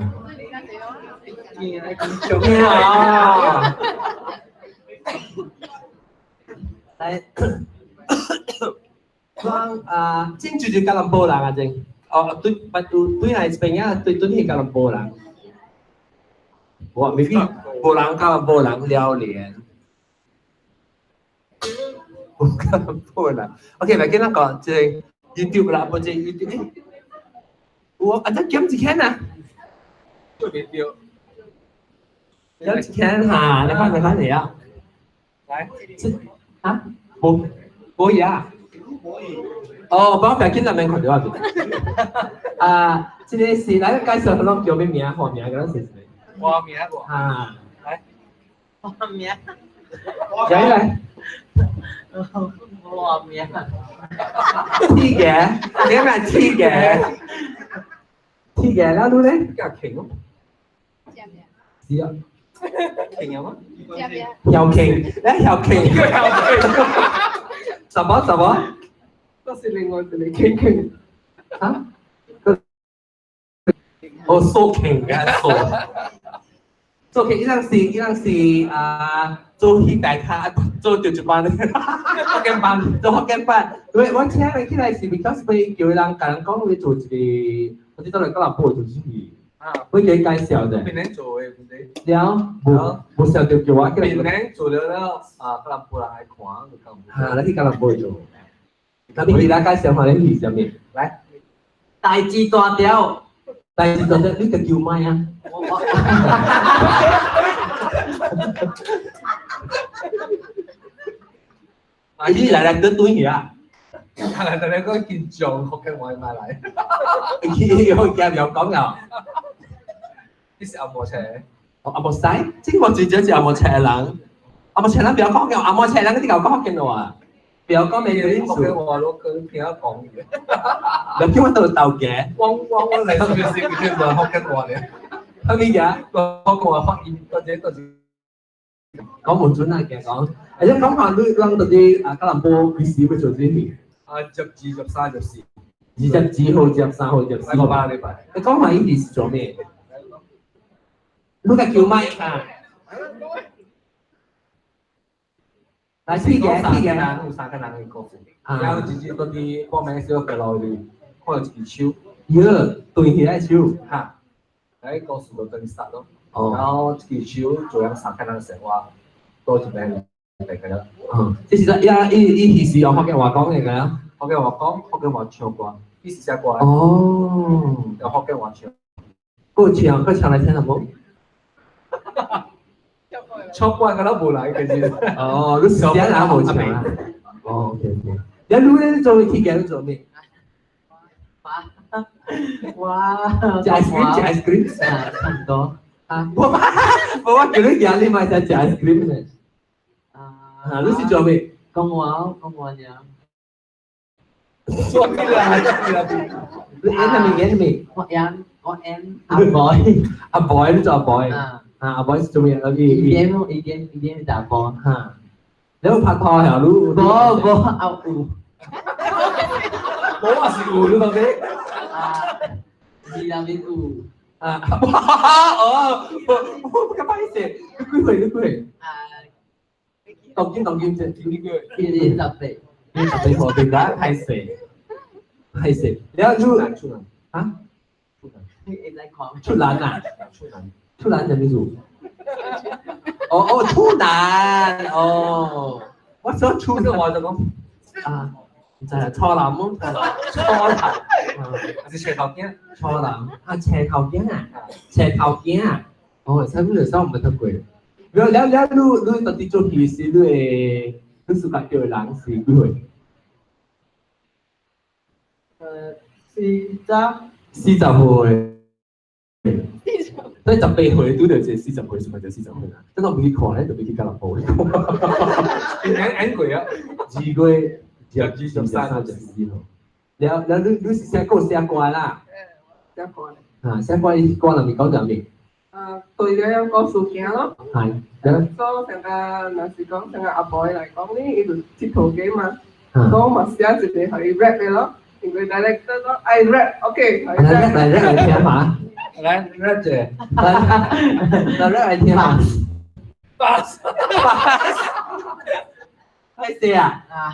啊！來。講啊，真就是吉隆坡人啊，真。哦，對，不對，對來這邊啊，對對是吉隆坡人。我未必，無人吉隆坡人了連。無吉隆坡人。OK，來跟咱講，這 YouTube 啦，無這 YouTube。我啊，這減一千啊。減一千哈，你看你看你啊。來，啊，無無嘢啊。哦，我不要緊，咱免看到啊！啊，這個是來介紹，攏叫咩名？號名，嗰陣時。我名無。啊。來。我名。來來。我名。鐵嘅，你咩鐵嘅？鐵嘅，然後咧叫傾咯。是啊。傾啊嘛？又傾，咧又傾。什麼什麼？都是另外一個傾傾。啊？哦，蘇傾嘅蘇。蘇傾，伊人是伊人是啊，做戲大咖，做做一班，福建班，做福建班。我我請你起來是 because 被叫人共人講，你做一個，我知道你吉隆坡做戲。啊，會給介紹的。邊年做的問題？了，無無想到叫我起來。邊年做了了，啊，吉隆坡人愛看，就講。啊，你去吉隆坡做。那你其他介紹下你是啥物？來，大字大條，大字大條，你個叫咩啊？我啊，你來來對對去啊！來來來，個緊張，福建話買來。佢佢又講又，你是阿摩車？哦，阿摩西，這個最主要是阿摩車人，阿摩車人不要講嘅，阿摩車人嗰啲夠講福建話。不要講咩嗰啲福建話咯，佢聽我講嘅。你叫我到鬥嘅？我我嚟是是佢聽唔福建話咧。係咪嘅？我講話發音，或者或者講唔準啊，嘅講。而且講下你咱到底啊，吉隆坡幾時會做這啲？啊，12、13、14。 22號、23號、24號。禮拜。你講下伊是做咩？你個叫咩啊？來，四個，四個人，有三個人的故事。然後直接嗰啲報名小學落去，看到一支手，喲，對起來手，哈，喺故事就等於殺咯。哦。然後一支手做樣三個人生活，多一邊嚟個啦。嗯，這是說，伊伊伊是用福建話講的個。福建話講，福建話唱歌，伊是寫歌。哦。用福建話唱。閣唱，閣唱來聽下無？唱歌敢若無來，其實。哦，你時間也無唱啊？哦，OK OK。你你咧做鐵嘅，你做咩？哇！食 ice cream，食 ice cream 啊，差唔多。啊，我叫你行，你咪食食 ice cream 呢？啊，啊，你是做咩？講話講話爾。做咩啦？做咩啦？你演係咪演咩？我演阿 boy。阿 boy 你做阿 boy。啊。啊，阿 boy 是做咩？伊演伊演伊演查甫。嚇。你有拍拖係你？無無啊有。無啊是有，你講咩？啊，二人面有。啊！哦，我較歹勢，你幾歲？你幾歲？啊，當今當今啫，你幾歲？ 28。 28歲，對啦，歹勢，歹勢。了你處男啊？處男。你會使看。處男啊？處男。處男什麼意思？哦哦，處男哦，我說處男我就講啊，唔知啊，錯男麼？錯男，還是斜頭囝？錯男啊，斜頭囝啊，斜頭囝啊，哦，啥物就啥毋捌讀過。了了了，你你到底做戲時，你會你暑假叫的人是幾歲？40。 40歲。所以18歲拄著一個40歲，是咪就40歲啦？等我唔去看咧，就欲去吉隆坡。演演過啊？2月22、 23、24號。了了，你是寫歌寫歌啦？寫歌。啊，寫歌伊歌內面講啥物？啊，對了，講事件咯。係。所以成個若是講成個阿婆來講呢，伊就佚佗嘅嘛。所以嘛寫一個予伊 rap 的咯，因為 director 講愛 rap，OK。來來來來聽下。來 rap 者，來來 rap 來聽下。巴士，歹勢啊！啊，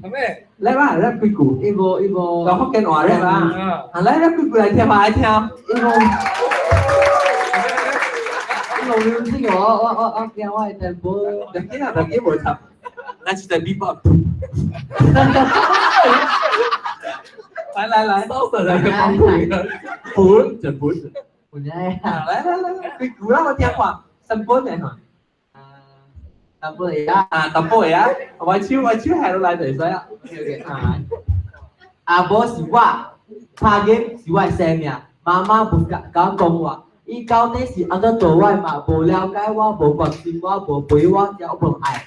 係咩？來吧，rap 幾句？伊無伊無。講福建話 rap 啊！啊，來 rap 幾句來聽下來聽。伊無。伊無 music 我驚我的 tempo。別緊啊，別緊，無插。咱是在 beatbox。來來來，收手來個崩潰的，本就本。本來。來來來，幾句啦，我聽看，三本的哈。啊，淡薄會啊。啊，淡薄會啊。我手下落來就會使啊。 OK OK。阿母是我，拍 game 是我的生命。媽媽無共我講話，伊到底是按怎做我嘛？無了解我，無關心我，無陪我，也無愛。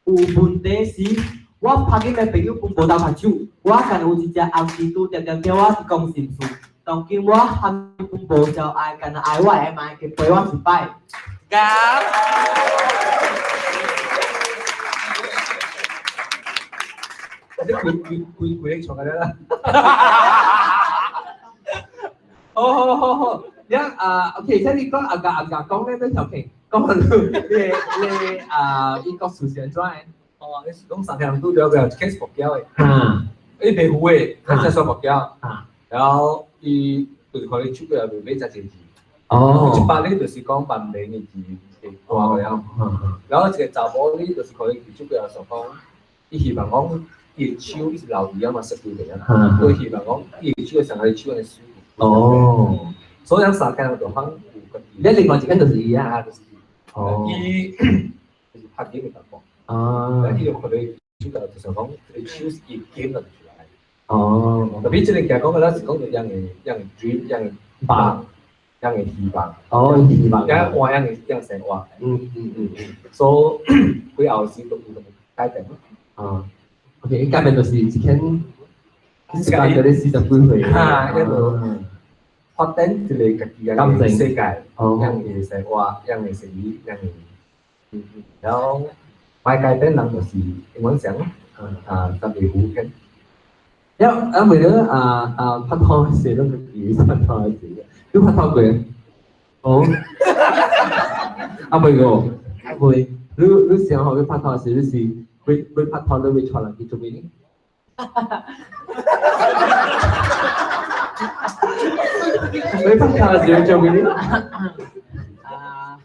有問題是，我拍 game 的朋友攏無鬥拍手，我干有一隻紅蜘蛛定定聽我講心事。當今我含攏無相愛，干焦愛我的嘛會去陪我一擺。咁。你規規規規個唱個啦。好好好好，了啊，OK，請你講阿甲阿甲講咧，咩條片？講你你啊，英國事是按怎的？哦，你是講三個人拄著個一間是佛教的，伊袂赴的，他才說佛教，然後伊就是看你手過來袂買遮濟字。哦。一百咧就是講萬年的字會大了，然後一個查某咧就是看你手過來想講，伊希望講伊的手伊是老魚啊嘛，濕掉的啊，所以希望講伊的手會上個手會舒服。哦。所以咱三個人就反有家己。你另外一間就是伊啊。就是伊。哦。伊就是拍片的淡薄。啊。伊就看你手就想講，這個手是伊金了出來。哦。特別這個講講的，咱是講著樣的樣的 dream，樣的夢，樣的希望。哦，希望。樣活樣的樣生活。所以幾後時都有改變。啊。OK，改變就是一間，時間就咧40幾歲。啊，一路發展一個家己的世界，樣的生活，樣的生意，樣的，然後賣改變人就是永遠想，啊，特別好嘅。了啊，為了啊啊拍拖時，攏家己拍拖時，你拍拖過？哦，啊未個，未。你想好欲拍拖時，你是欲拍拖，你會帶人去做咩呢？欲拍拖時做咩呢？啊，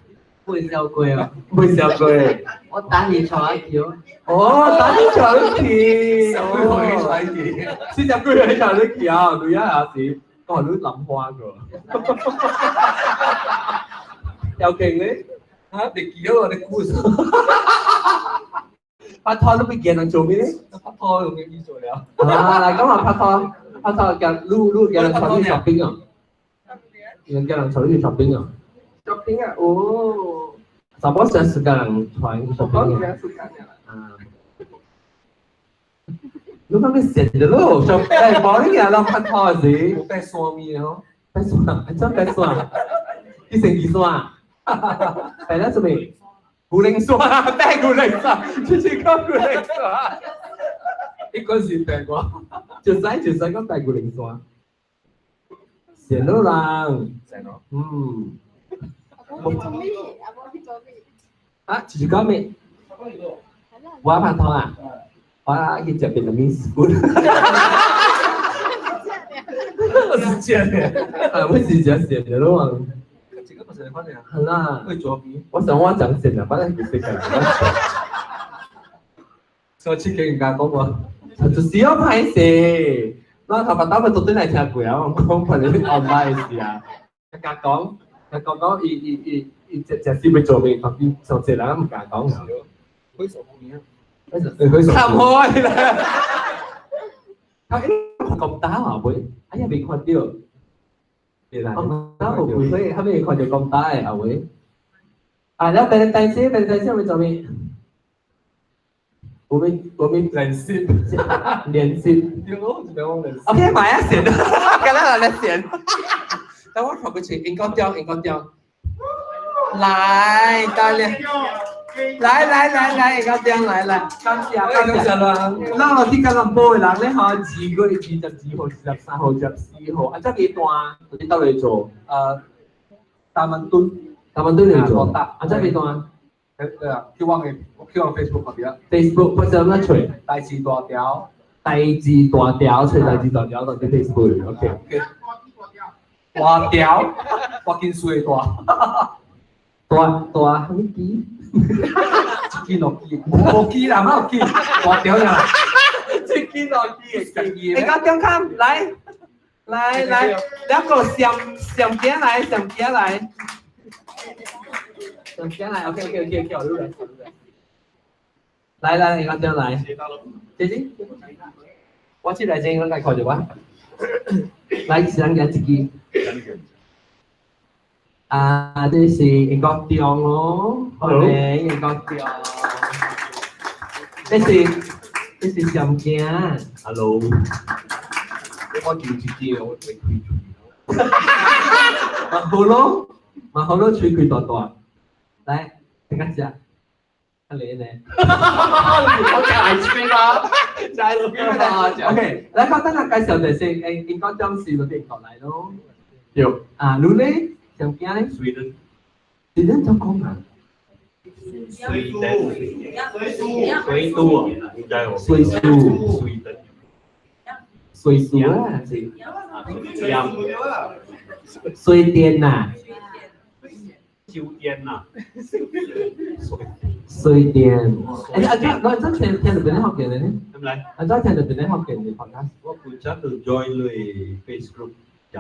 未笑過哦。未笑過。我等你坐一橋。哦，等你坐一橋。40幾歲坐一橋，女人也是，講你諗花個。有勁咧？啊，你記得我的故事。拍拖都未見人做咩咧？拍拖用咩做了？啊，來講下拍拖。拍拖叫愈愈叫人帶你 shopping 啊，人叫人帶你去 shopping 啊。 shopping 啊，哦。查某成時間人帶去 shopping 我時間啊。啊。你講你閒的咯，上哎，無你個人拍拖時，有爬山面吼，爬山，按怎爬山？去成幾山？爬了什麼？牛奶山，爬牛奶山，出去講牛奶山。你嗰時爬過，就使就使講爬牛奶山。閒咯人，閒咯。嗯。阿無去做咩？阿無去做咩？啊，就是講咩？我拍拖啊！我去食 Vietnamese food。我是賤的。啊，我是真閒的咯。這個不是款的啊。係啦。會做面。我想我講閒啊，反正是個。所以這個人家講我，就是要歹勢。我頭髮打咪到底來聽過啊？我講可能 online 時啊，佢講佢講講，伊伊伊伊食食死要做面，特別上濟人毋敢講。開手面啊！開手。看開啦！他看咁大啊，喂，哎呀，未看到。對啦。咁大無開會，他未看到咁大的啊喂。啊，了別人擔心，別人擔心會做咩？我們我們連線，連線。對咯，就講連線。 OK，買啊線，今日來線。等我看過去，應該掉，應該掉。來，大家。來來來來，應該掉來來，感謝感謝。咱落去吉隆坡的人咧，吼，2月22號、23號、24號，啊，這幾段佇佗位做？大門墩，大門墩嚟做。啊，這幾段？對啊，去往的，我去往 Facebook 嗰邊。 Facebook 或者怎麼揣？代誌大條。代誌大條，揣代誌大條就佇 Facebook。OK。大條，大金水大。大大啥物機？一支兩支，無支啦，哪有支？大條啦。一支兩支的機。欸，高中看，來，來來，兩個上上邊來，上邊來，上邊來，OK OK OK OK，我來，來來，高中來，姐姐，我這來先，我來看著我，來，一人舉一支。啊，這是英國中哦，歡迎英國中。這是這是上鏡。 Hello。我叫一支，我未開喙。嘛好咯，嘛好咯，喙開大大。來，大家食。啊你呢？我食 ice cream 啊，食 ice cream 啊。 OK，來，我等下介紹就是英英國中是佇英國來咯。對。啊，你咧？上鏡咧？瑞典。瑞典怎講啊？瑞典。瑞都啊，唔知喎。瑞士。瑞典。瑞士啊，是。瑞典呐。酒店呐。瑞典。欸，啊，我這聽聽到邊個福建的呢？點來？啊，這聽到邊個福建的 podcast？我本身就 join 你 Facebook。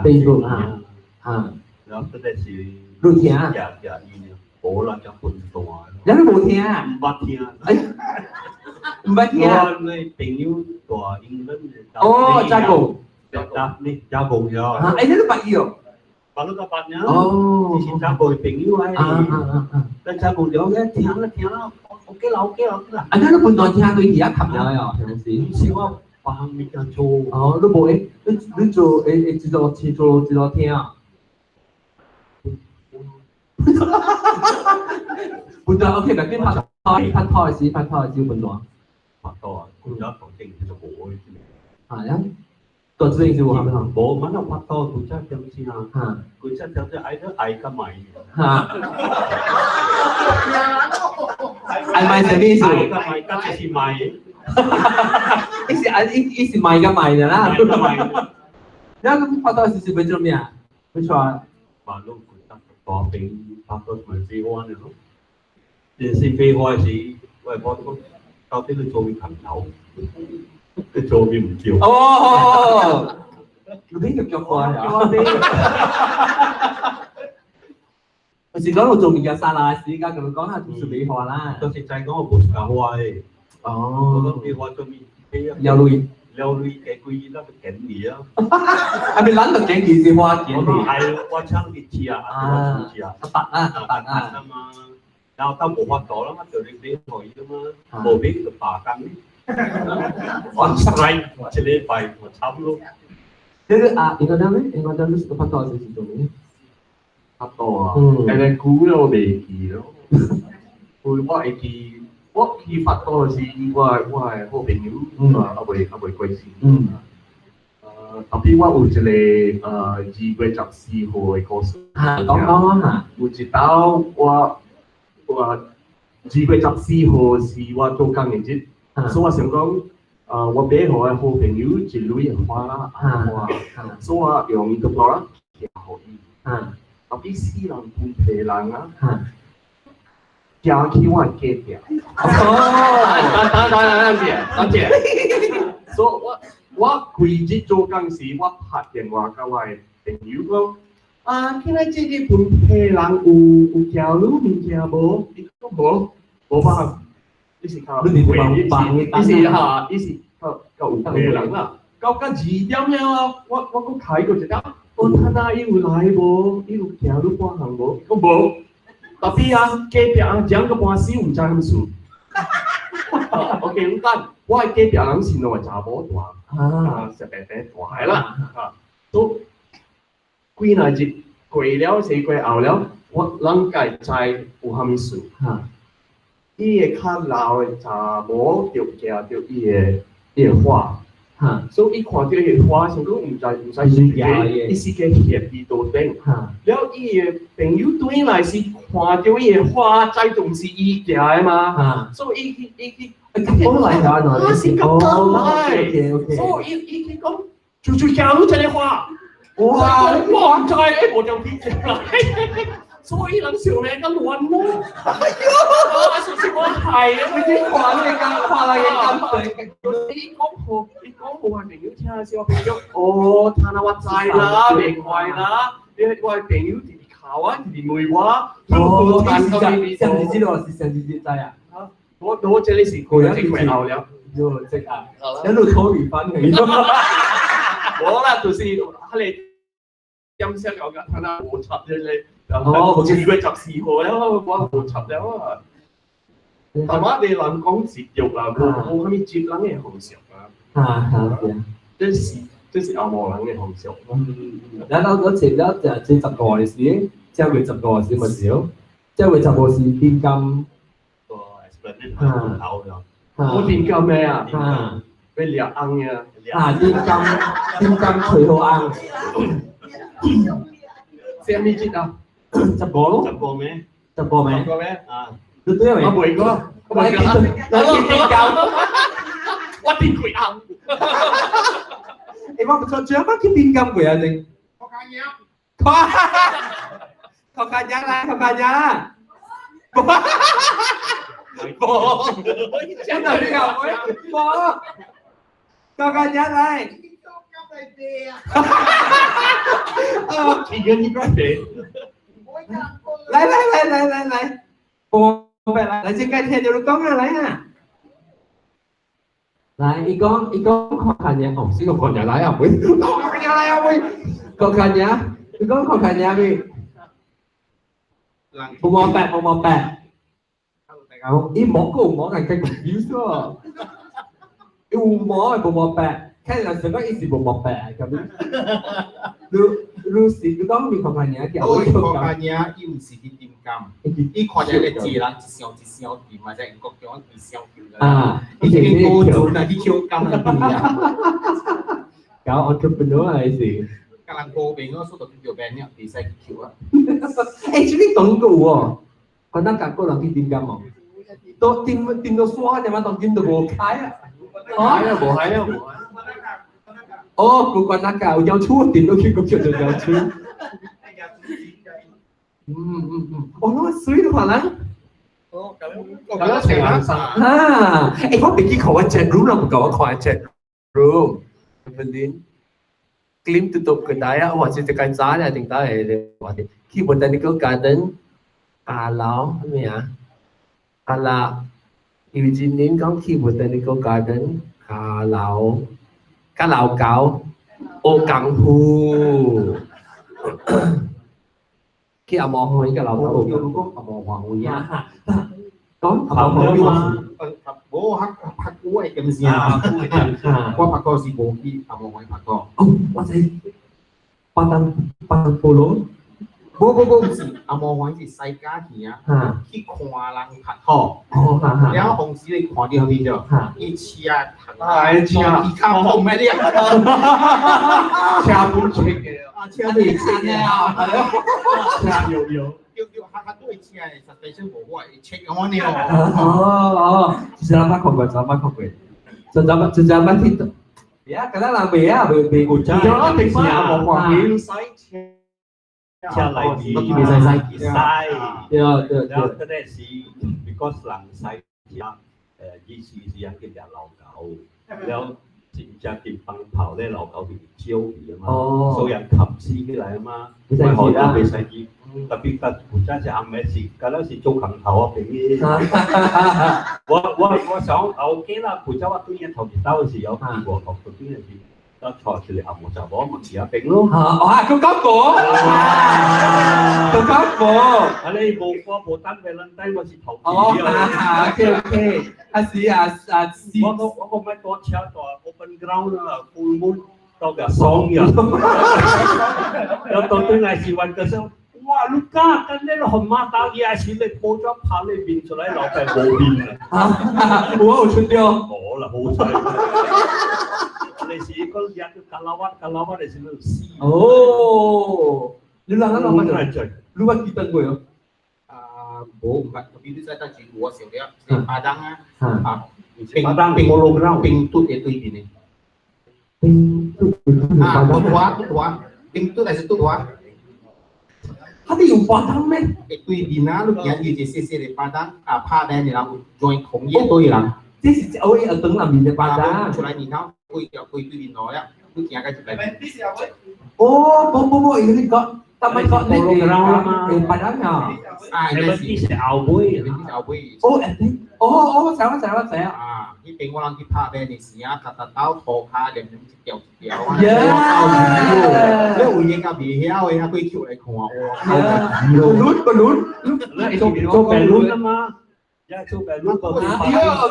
Facebook 啊，啊。然後這是。你聽？食食伊呢，無啦，食分段。你都無聽？毋捌聽。哎，毋捌聽。我那朋友大英文的。哦，加工。加你加工了。啊，欸，你都捌伊哦？捌你個捌呢？哦。是加工的朋友啊。啊啊啊啊！咱加工了，聽啦聽啦，OK 啦 OK 啦 OK 啦。啊，你都分段聽對耳仔冚了喲，平時。毋是我別項物件做。哦，你無會，你你做會會制作制作制作聽啊？分段 OK，但係拍拖拍拖時拍拖時分段。拍拖啊，佢有同情就無嘅。啊，呀，大自然是無蝦米吼？無，蠻有拍拖，佢真點先啊？佢真點先愛得愛較賣。哈。愛賣啥物意思？愛較賣，較就是賣。伊是愛伊伊是賣甲賣的啦。然後拍拖時是欲做咩啊？欲帶。馬路佢得大兵拍拖咪廢話呢咯？電視廢話時，我講講到底你做咩朋友？你做咩唔叫？哦，你邊個叫我呀？我是講我做物件沙拉時間，咁講下就是廢話啦。就是在講我無教我的。哦。我講廢話做咩？有鐳。了鐳加幾咱就建議啊。啊，咪咱就建議是我建議。係我請你吃啊，我請吃啊。阿伯啊，阿伯啊。嘛，然後到無法度啦嘛，就你買予伊啦嘛，無買就罷工。我 strike 一禮拜我慘咯。這個啊，應該點咧？應該點？你拍拖是做咩？拍拖啊，誒，久了袂記咯。我會記，我去拍拖時，我的好朋友，啊，猶未過身。特別我有一個2月14號的故事。嚇，講講啊嚇。有一道我2月14號是我做工的日，所以我想講，我買予我的好朋友一蕊的花啦，花，所以我用伊個包啦，寄予伊。特別死人分皮人啊，寄去我的隔壁。哦，等等等等者，等者。所以我規日做工時，我拍電話共我的朋友講，啊，今仔這日分皮人有寄你物件無？伊講無，無辦法。伊是較，伊是哈，伊是較較有皮人啦。到到2點了啊，我閣開過一點，我睇下伊有來無？伊有寄你半項無？伊講無。特別啊，隔壁啊，講個半死毋知啥物事。OK，你等，我的隔壁人是兩個查某大，啊，食白白大的啦，啊，都幾若日過了，四過後了，我人家知有啥物事。伊的較老的查某就寄著伊的花，所以伊看著伊的花，想講毋知毋使是假，伊是個獻佇桌頂。了伊的朋友轉來是看著伊的花，知道是伊寄的嘛，所以伊去伊去，講來就按怎？是咁來，所以伊去講，就寄你這個花，哇！我毋知，欸，無將去寄來。所以人想咧較亂咯。哎喲，我是我害的，你看你講，看來個感覺。伊講予，伊講予我朋友聽，是我朋友，哦，聽啦我知啦，袂怪啦。你我朋友直直敲我，直直問我。哦，上次知道是上次知啊。我這裡是過咗過後了。喲，這啊，一路討魚翻去。無啦，就是彼個點聲講緊，睇下無插這個。哦，2月14號了，我無插了啊。台灣的人講節約啦，無無啥物節人的風俗啊。啊啊，是啊。這是紅毛人的風俗。然後嗰次了就這十五的時，正月十五時咪少，正月十五是點金。啊。我點金咩啊？啊。要掠紅呀。啊，點金點金隨好紅。啥物節啊？十五咯。十五咩？十五咩？十五咩？啊。你對未？我未過。我點我我點幾紅？欸，我不錯，最後我去點金過啊，定。我看嘢。頭殼娘來，頭殼娘啦。無，真係你後尾，無，頭殼娘來。啊！一個你個誰？來來來來來來，我來來這個聽就你講啊，來啊！來，伊講伊講看看哦，這個看人來啊，喂，看人來啊，喂，看看人，伊講看看人未？無毛白，無毛白。伊毛個有毛係計confuse 喎，伊有毛係無毛白，看人想講伊是無毛白咁樣。你你是你講你看看人叫我看看人，伊毋是去點金，伊看見個字人一箱一箱字嘛，在英國叫一箱叫啊，伊經高準啊，去搶金啊！搞 entrepreneur 啊，是。甲人高明我速度叫變了，袂使去搶啊！欸，這個講過有哦，可能韓國人去點金哦，都點點到刷點嘛，當今都無開啊！哦，無開啊，無開。哦，古關那個有厝點都去過叫做有厝。嗯嗯嗯，哦，那水的話呢？哦，咁樣成眼神啊！欸，我別記看我 chat room 啦，唔夠我看 chat room。Evelyn。Klim tutup kedai ah, wah cerita kaca ni ting tahu eh, wah ki botanical garden kalau咩啊？啊啦，Eugene 講去 botanical garden 下樓，佮老狗學功夫。去阿毛歡佮老狗學叫你講阿毛歡喜啊！講阿毛歡喜無拍拍鼓的咁聲，我拍鼓是無去阿毛歡喜拍鼓。哦，我知。巴當巴當菠蘿。無無無，毋是阿毛歡喜是西家去啊，去看人拍鼓。哦，了紅時你看到啥物著？伊車啊，車卡碰咩哩啊？車本車的啊，車本車的啊，車悠悠。叫叫較較對車的，實際上無我會切我呢哦。哦哦，其實咱捌看過，咱捌看過，真正真正捌聽到。呀，敢若人袂啊，袂袂有真有啊，無看見使車。車內面，袂使使使。對對對。然後嗰陣時，because 人使車，以前是人叫隻老狗，然後真正電崩炮咧，老狗就招去啊嘛，所以人冚死起來啊嘛，我學都袂使去，特別甲有陣時暗暝是，敢若是做空頭啊，朋友。我想後幾啦，負責我對日頭一兜時有去外國嗰邊時。得坐出嚟阿毛就攞物事啊病咯。啊，佢講過，佢講過。啊你無我無等嘅，咱等我是頭哦，OK OK，啊是啊啊是。我個咪多車大 open ground 啦，full moon 到個爽呀。又到對來是揾個時候，哇！你家跟呢個紅馬打嘢是你報咗拍你面出來，老闆無面啊！我有出掉。冇啦，好彩。你是個日卡拉瓦卡拉瓦，你是你死。哦，你兩個老闆就，你捌記得過哦？啊，無毋捌，特別你知得住我想了，是巴當啊，啊，巴當冰冰墩的對面的。冰墩啊，嘟話嘟話，冰墩還是嘟話？他哋有巴當咩？對面啊，你行伊一細細的巴當啊，拍邊的人有 join 同業對人。這是偶爾等那面的巴當。出來面頭，規條規對面路了，你行到入來。哦，不不不，伊你講，但係講你個巴當啊。啊，那是後尾，那是後尾。哦，哦哦，我知我知我知啊。啊，彼邊我人去拍邊的時啊，逐逐兜塗跤連連一條一條啊。你有影甲袂曉的，還過捡來看哇。輪不輪？做做白輪啊嘛。呀，做白輪個。喲，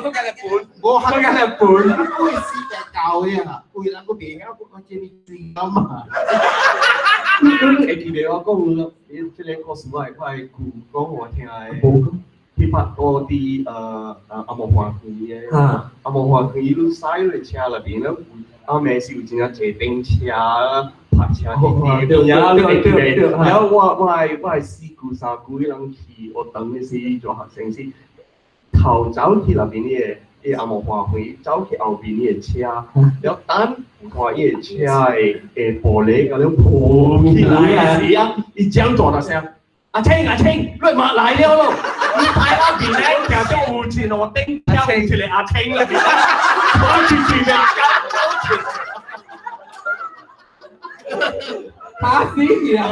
做緊日本，我做緊日本。我是只狗的啊，有人閣袂曉，我這裡水啊嘛。你會記得我講，伊這個故事我會我會舊講予我聽的。去拍我佇阿毛花園的，阿毛花園你駛你車內邊咧，暗暝是有真正坐電車、泊車佇邊啊，你會記得？然後我的四姑三姑彼人去學堂的時，做學生時，頭走去內邊的彼阿毛花園，走去後邊彼個車，然後等看伊個車的的玻璃共你破起來時啊，伊講大大聲。阿青阿青，你嘛來了咯！你睇那邊咧，行到有一路頂，有一個阿青那邊，我住住嘅走走嚇死人！嚇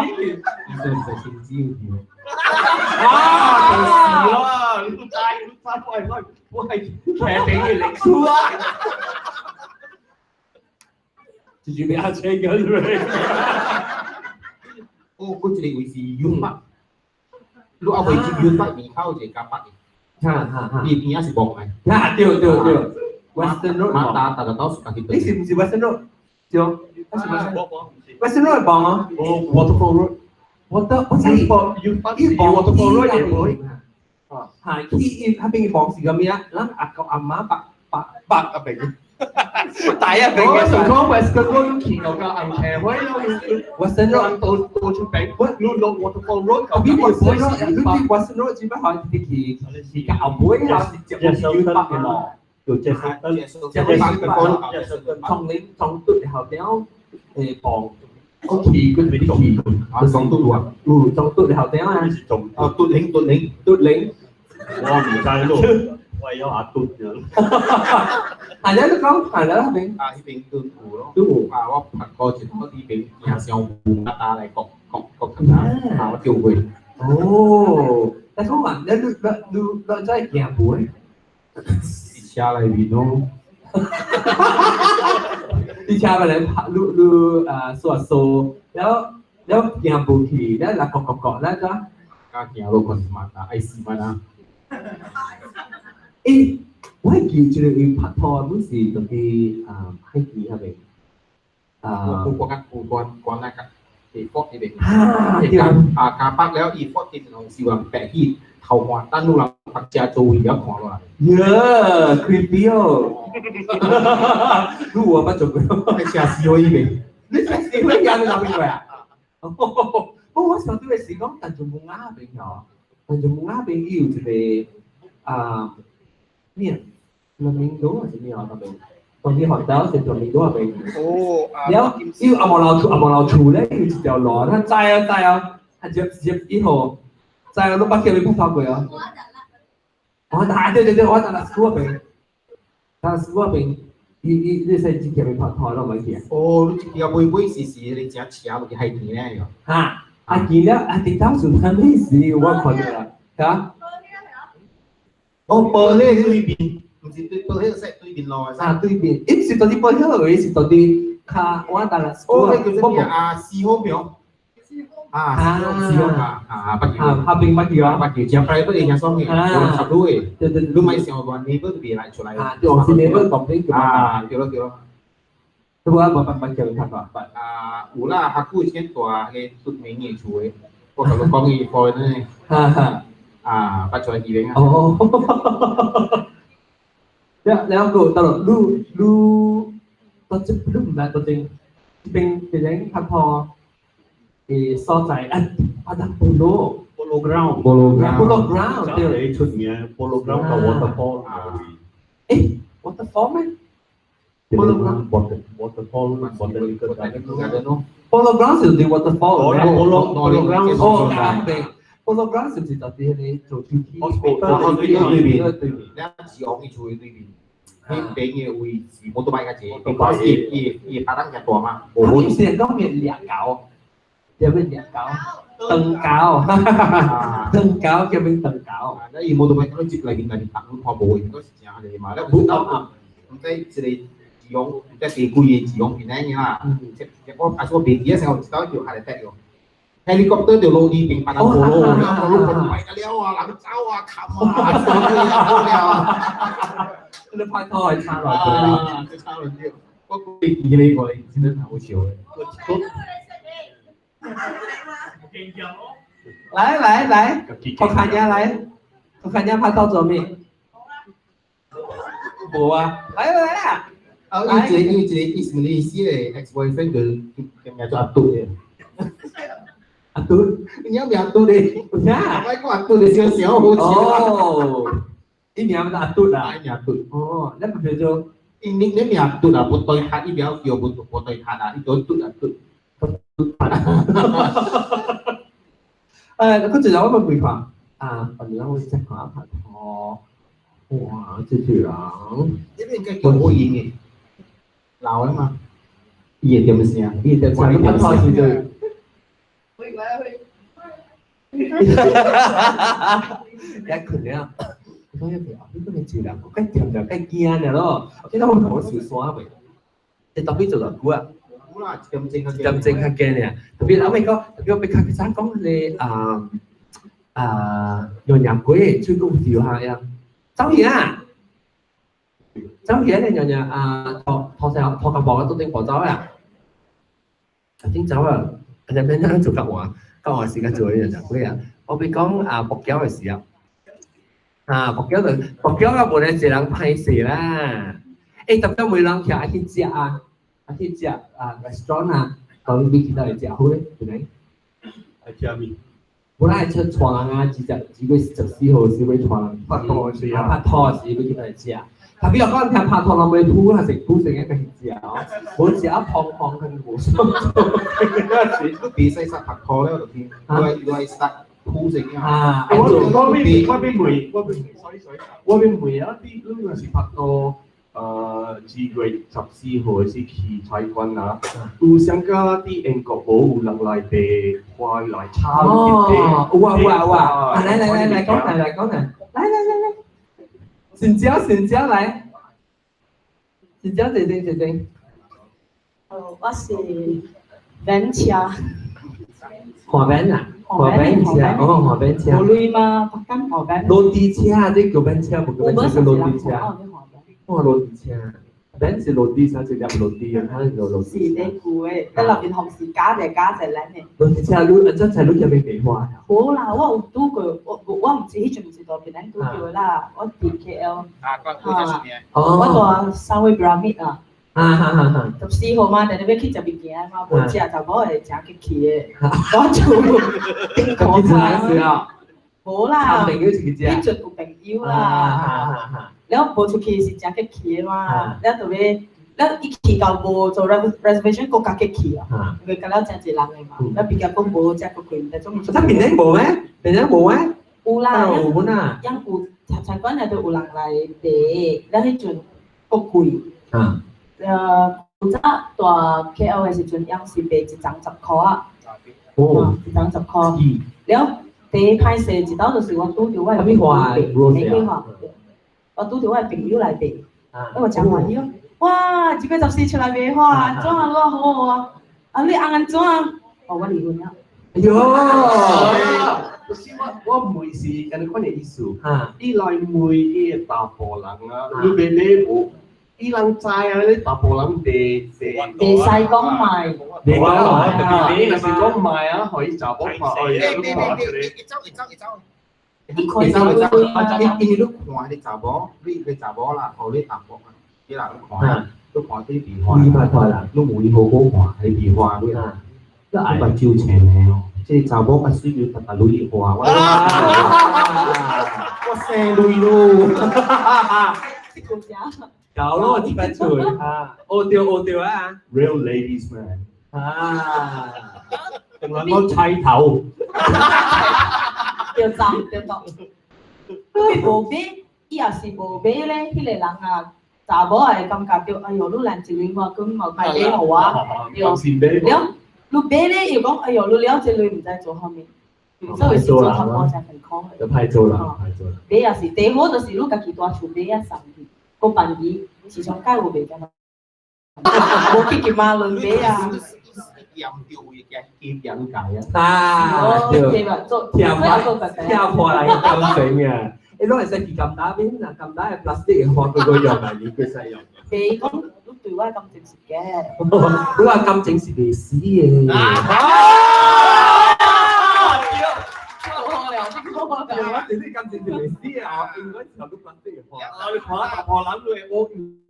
死人！伊說是先知有啊，就是咯，你知你知我係騎頂嘅歷史啊！住住俾阿青嘅，是咪？哦，嗰一個位是永北，你後尾去永北面口一個加北的，哈哈哈，伊邊仔是望的。啊，對對對，Western Road。馬達達到家己。你是毋是 Western Road？對，我是 Western。Western Road 望哦。哦，Waterfall Road。我我知。伊望 Waterfall Road 會唔會？啊，嚇！伊伊彼邊望是啥物啊？咱阿公阿媽白白白阿明。大一邊我想講 Western Road 去到個紅車位咯，Western Road 到到出邊，你落 Waterfall Road，後邊 Western Road，你去 Western Road 只不過係去是較後尾啦，是接去北嘅咯。就接接從你從對後邊望，我去佢哋去，啊，從對啊，有從對後邊啊，哦，對領對領對領，我唔知咯。我有阿嘟樣。係咧，你講係啦，嗰邊。啊，彼邊都有咯。都有。啊，我拍過一個彼邊行上有馬達來國國國啊，啊，我叫過。哦，但係我話你真係行步？車內面咯。你車咪來拍擼擼啊，掃掃，了了行無去，了來國國國，了怎？加行路困慢啊，愛死慢啊！欸，我會記一個伊拍拖，本是佇啊海邊那邊。啊，有國家有關關那個地方那邊。啊，對。啊，加北了，伊發電紅是人白去頭換，等路人白車做位了看落來。耶，creepy 哦！你有啊？捌做過？你車死我伊邊。你車死我伊邊哪邊過啊？我上對的是講，但就木亞邊哦，但就木亞邊伊有一個啊咩？那邊嗰個是咩啊？那邊？當啲學校是當邊嗰邊。哦，了，伊阿毛老厝，阿毛老厝咧，有一條路，他知啊知啊，他接接以後，知啊，你捌叫伊拍拖過啊？我打對對對，我打那school 邊，打school 邊，伊伊你使直接去拍拖咯，咪去啊？哦，你這個尾尾時時你真車落去海邊咧喲。哈，啊見了啊，直到時陣咩事我看到啦，嚇？哦，玻璃對面，毋是對玻璃說對面路啊。啊，對面，伊是到底玻璃位，是到底卡我打啦。哦，那叫做咩啊？四號廟。啊，四號啊，啊，北橋，下邊北橋啊，北橋，正 private 的，正爽的，有十路的，對對對，你莫想話 neighbor 別來出來。啊，對，是 neighbor 講邊啊，對咯對咯。對無啊，無辦北橋看過。啊，有啦，較久先大個出名的厝的，我共你講伊 foreigner 呢。哈哈。啊，捌出來彼邊啊。哦。了了個到了，你你到這你毋捌到這邊這邊拍拖的所在啊，啊，當 Polo Polo Ground Polo Ground Polo Ground 對，出名 Polo Ground 甲 Waterfall 欸，Waterfall 咩？Polo Ground Waterfall Botanical Garden 咯。 Polo Ground 是佇 Waterfall Polo Polo Ground 哦，對。Polo Ground 是毋是就佇彼個做手機？ Hospital 對對面，對面，了是王伊厝的對面。彼邊的位是摩托擺較濟，because 伊伊伊巴當較大嘛。無是講面掠狗，叫咩掠狗？長狗，長狗叫咩長狗？啊，伊摩托擺講接內面內面逐看無，應該是誠濟嘛。了有當毋知一個志勇，毋知第幾個志勇邊個啦。我啊，我袂記得成個一道叫哈利特喲。helicopter 就落地邊，把人過咯，了落落擺個了啊，人走啊，冚啊，了。你拍拖係差落去，差落去。我記你個，真係好笑的。來來來，我看下來，我看下拍拖做咩？無啊，來來來。啊，有一個有一個意思意思的 ex boyfriend 就叫做阿杜的。阿杜，你名阿杜的？有啥？我講阿杜的少少好笑。哦，你名阿杜啊？名阿杜。哦，那不叫做？因你你名阿杜啊，不對塔，伊表叫不不對塔啊，伊叫杜啊杜。杜塔。誒，佢最後我問佢話，啊，反正我真看拍拖，哇，這條人，呢邊應該叫好演嘅，老啊嘛，伊會點聲？伊會點聲？你拍拖時就。一困了，我講一條，你講你住人，我該掂就該驚了咯。我記得我同我受山未？你特別做偌久啊？久啦，一點鐘較一點鐘較驚爾。特別我咪講，特別我較早講迄個啊啊，用廿幾個吹鼓調下樣，走去啊！走去咧，娘娘啊，拖拖成拖個薄都頂薄走啊！頂走啊！人哋邊做夾話，夾話時間做呢樣就幾啊！我比講啊，博繳的時候，啊博繳就博繳啊，無咧一人歹勢啦。欸，特別每人徛去食啊，啊去食啊 restaurant 啊，講你去倒會食好咧，對唔對？愛食咩？本來出帶人啊，二十2月14號是欲帶人拍拖時啊，拍拖時欲去倒會食。特別我講聽拍拖人袂吐，還是吐成一個去食哦，無食啊胖胖跟無爽。你別使殺拍拖了就聽，你你殺吐成啊！我我邊我邊問，我邊sorry sorry，我邊問啊，你你若是拍拖，2月14號是去菜館啊，有啥個佇英國無有人來賣花來炒哦，有啊有啊有啊！來來來來講來來講來，來來來來，成交成交來，成交這邊這邊。哦，我是免車。看免啊，看免車，哦，看免車。無鐳嗎？北港看免。落地車，這叫免車，無叫免車，叫落地車。哦，落地車，免是落地車，一粒落地，可能就落地。是咧舊的，在內面紅是加者加者咱的。落地車，你按怎才你去買花？無啦，我有拄過，我毋知彼陣是佗邊咱拄著啦，我佇 KL。啊，關我蹛三位 Pyramid 啊。啊哈哈哈！ 14號嘛，定定欲去食物件嘛，無食，查某會誠激氣的。我厝頂苦啊！無啦，朋友一起食。彼陣有朋友啦，了無出去是誠激氣的嘛，了就欲，了伊去到無做 reservation，閣較激氣啊，因為甲了誠濟人的嘛，了比較講無食閣貴，毋知總啊，檳城無咩？檳城無咩？有啦，有本啊。樣有餐館內底有人來訂，了彼陣閣貴。古早蹛 KL 的時陣，樣是賣一張10箍啊，一張十箍。了第一歹勢一道就是我拄著我的朋友賣，玫瑰花，我拄著我的朋友來賣，我誠歡喜哦。哇，2月14出來賣花，按怎啊？偌好啊！啊，你翁按怎？哦，我離婚了。哎喲！不是我，我問是按呢款的意思。伊來問伊的查埔人啊，你欲買無？伊人知啊，你查埔人袂袂袂使講賣，袂講賣，若是講賣啊，予伊查某看，哎呀，你看一個。一走一走一走。一開一走一走，因為你看彼查某，你彼查某啦，予你阿婆啊，你啦，你看，你看這壁畫，你捌看啦，你有伊好好看，彼壁畫你啊，你目睭青的哦，這個查某較水又沓沓淚花，我我生淚咯。搞咯，一擺喙啊，學著學著啊！Real ladies man 啊，仲兩個砌頭，對站對當，伊無買，伊也是無買咧，彼個人啊，查某會感覺著，哎喲，你蘭一鐳我閣嘛賣買予我，對，了，你買咧又講，哎喲，你了這鐳毋知做啥物，所以是做頭毛才健康的。就歹做啦，歹做啦。買也是，第好就是你家己蹛厝買啊送去，閣辦伊市場價有賣敢若？無去金馬崙買啊。啊，對，聽破聽破來感情啊！欸，攏會使去金打邊啊，金打的 plastic 的花個個用來，你會使用。袂講你對我感情是假。你話感情是袂死的。我對你感情是袂死的哦，應該是用 plastic 的花。你看大破人會我唔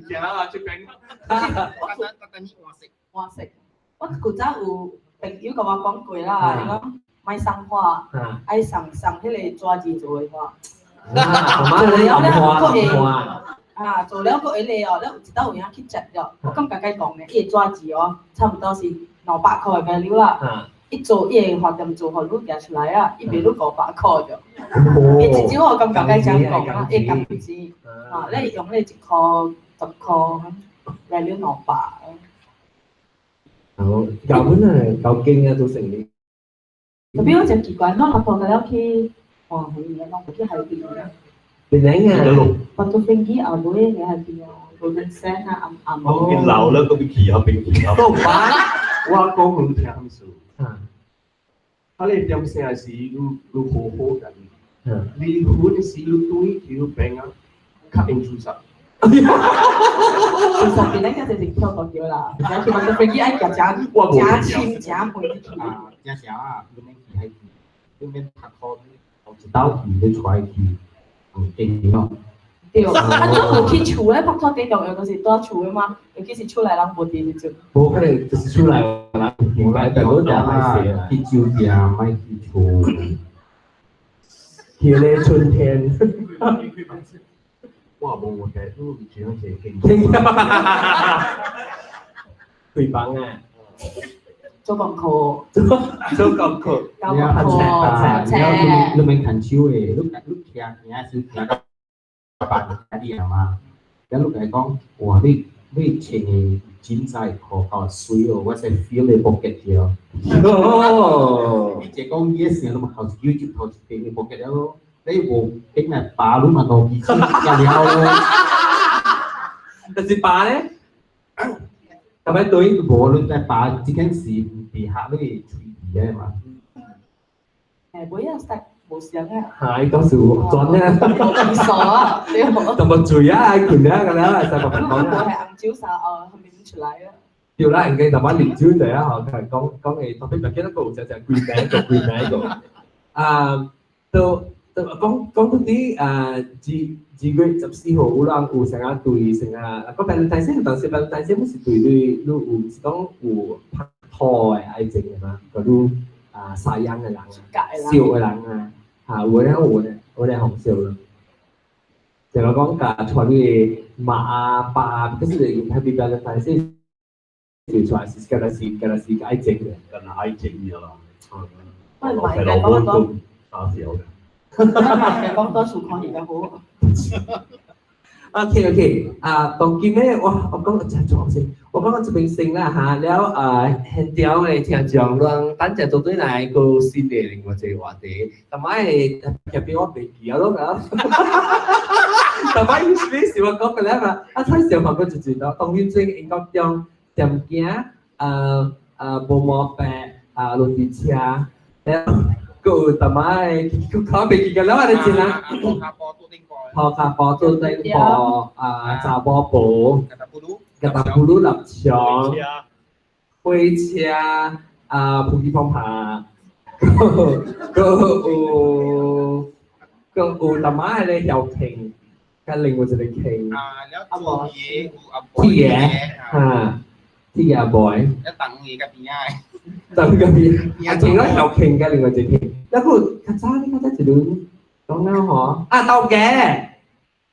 食啊，這邊。我等你換色。換色。我古早有朋友共我講過啦，伊講莫送花，愛送送彼個紙字做的花。做了了，閣會啊，做了閣會個哦，了有一道有影去接了，我感覺該講咧，伊的紙字哦，差不多是200箍的 value 啦。伊做伊的花店做予你寄出來啊，伊賣你500箍著。伊一少我感覺該這樣講啊，伊工錢啊，你用咧1箍10箍，value 200。好，舊本啊，舊經啊，做成你。特別我真奇怪，我老婆了去黃河嘅，攏去海邊啊。邊領啊？我坐飛機後尾嘅海邊啊，Golden Sand 啊，暗暗。我見老了，閣欲去彼邊去。都唔捌，我講予你聽啥物事？啊，你點聲時，你你好好緊。離婚時，你對去邊啊，較用自殺。自殺邊咧，就是跳大橋啦，而且我坐飛機愛行誠誠深誠遠去。啊，正常啊，你免去海邊，你免讀課，一道去，你出來去，見咯。對，啊，總有去厝咧，拍拖最重要就是蹛厝的嘛，尤其是厝內人無佇時陣。無可能就是厝內人，無來但我定歹勢啊。去酒店，莫去厝。去咧春天。我無嘅，你是怎一個經？開房啊！做功課。做功課。交功課。你你免牽手的，你你徛行是徛到半你啊嘛？了你共伊講，哇！你你穿的真在褲夠媠哦，我使 feel 你 pocket 了。哦。你這講 yes，你嘛頭一句就頭一邊的 pocket 了咯。你無頂來拔你嘛都其實食了咯。但是拔咧？特別對無論在把這件事唔被嚇你喙鼻的嘛。誒，每一識無相啊。係，講是轉啊。傻啊！對。同埋嘴啊，拳啊，咁樣，就白講啊。係紅酒啥哦，後面出來啊。對啦，應該就把啉酒者啊，嗬，佢講講嘅特別就記得個就就規名個規名個。啊，都都講講到啲啊，2月14號有人有啥啊對啥啊，個 Valentine 當時 Valentine 不是對對，你有是講有拍拖的愛情的嘛？個你啊沙樣的人啊，笑的人啊，嚇有咧有咧有咧紅笑咯。就係講甲帶你媽啊爸，可是 Happy Valentine 就出來是敢若是敢若是愛情的，敢若愛情的啦。我唔係嘅，講講。打笑嘅。我唔係嘅，講多數看而家好。 OK OK，啊，當今咧，我我講真錯先，我講這邊先啦嚇，了啊，現場的聽眾，咱等陣做對來個新的另外一個話題，但係特別我袂記啊，攏啊，但係有時是我講過了嘛，啊，睇小朋友就知道，當今最英國中點行，啊，無毛病，啊，輪地車，了。個淡仔佢考袂記個了，你知啦。拖卡波做頂波啊，查某婆，吉達布魯立場，火車啊，普吉方帕，個有個有淡仔迄個曉傾，佮另外一個傾。啊，了做嘢有阿鐵爺，哈，鐵爺阿boy。一等伊個邊仔。等個邊，啊，停咗曉傾佮另外一個傾，一個較早你較早一輪講了吼，啊，豆家。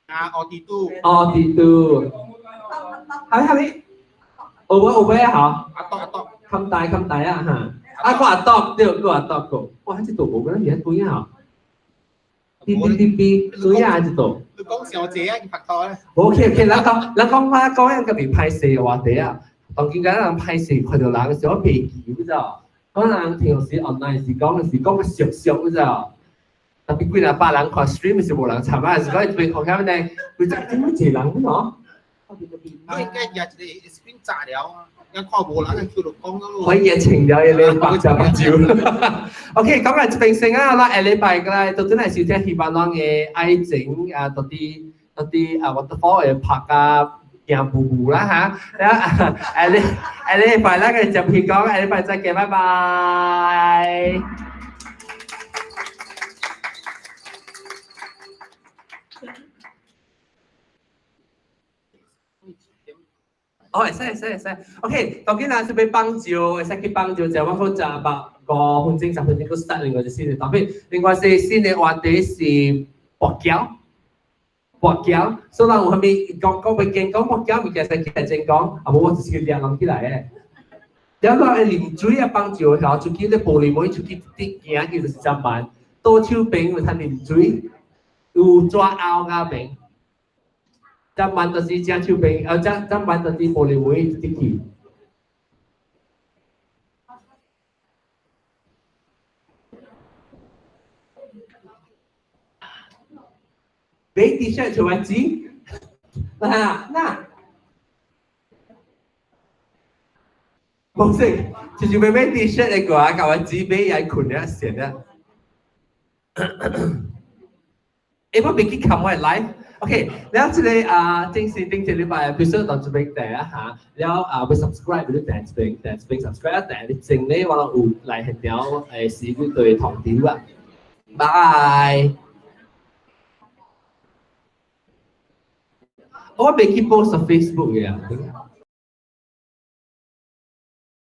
啊，奧迪都。奧迪都。係係咪？有無有無啊？阿多阿多。冚大冚大啊嚇！啊，個阿多對，個阿多個。哇，這度無敢若是對啊！B B B B，對啊，這度。你講小姐啊，伊拍拖咧。 OK OK，咱講咱講話講樣個別歹勢話題啊。當今個人歹勢看到人時，我袂記，你知道？可能聽時 online 是講是講個熟熟，你知道？特別幾若百人看 stream 是無人參啊，是講一邊看遐呢，規只點解濟人喏？你應該也一個 screen 炸了啊，一看無人，叫就講咗咯。可以清了一個白酒白酒。OK，講來這邊先啊，咱下禮拜過來，到陣來收聽希望咱的愛情啊，到底到底啊，我都會拍啊。行步步啦嚇，下禮下禮拜咱個接去講，下禮拜再見，拜拜。哦，會使會使會使，OK，當今咱是欲放招，會使去放招，就我講15分鐘、10分鐘，閣 start 另外一個新的 topic，另外是新的話題是跋筊。跋筊，所以人有啥物講講袂見講跋筊物件，使起來先講，啊無我就是去掠人起來的。了後會啉水啊，放招吼，出去咧玻璃門出去直行去就是真慢。左手邊有通啉水，有紙後甲邊。真慢就是正手邊，啊，正真慢就是玻璃門直去。買 T 恤就我錢，嗱嗱，無是，就是欲買 T 恤的個啊，共我錢買伊睏了閒了。欸，我袂記看我的 live。OK，了這個啊，正是頂一禮拜，比如說當這邊訂啊嚇，了啊欲 subscribe 你訂這邊，訂這邊 subscribe 啊，訂你整咧我攏有來現場誒，時你對通知啊。拜。我袂記 post 喺 Facebook 嘅啊。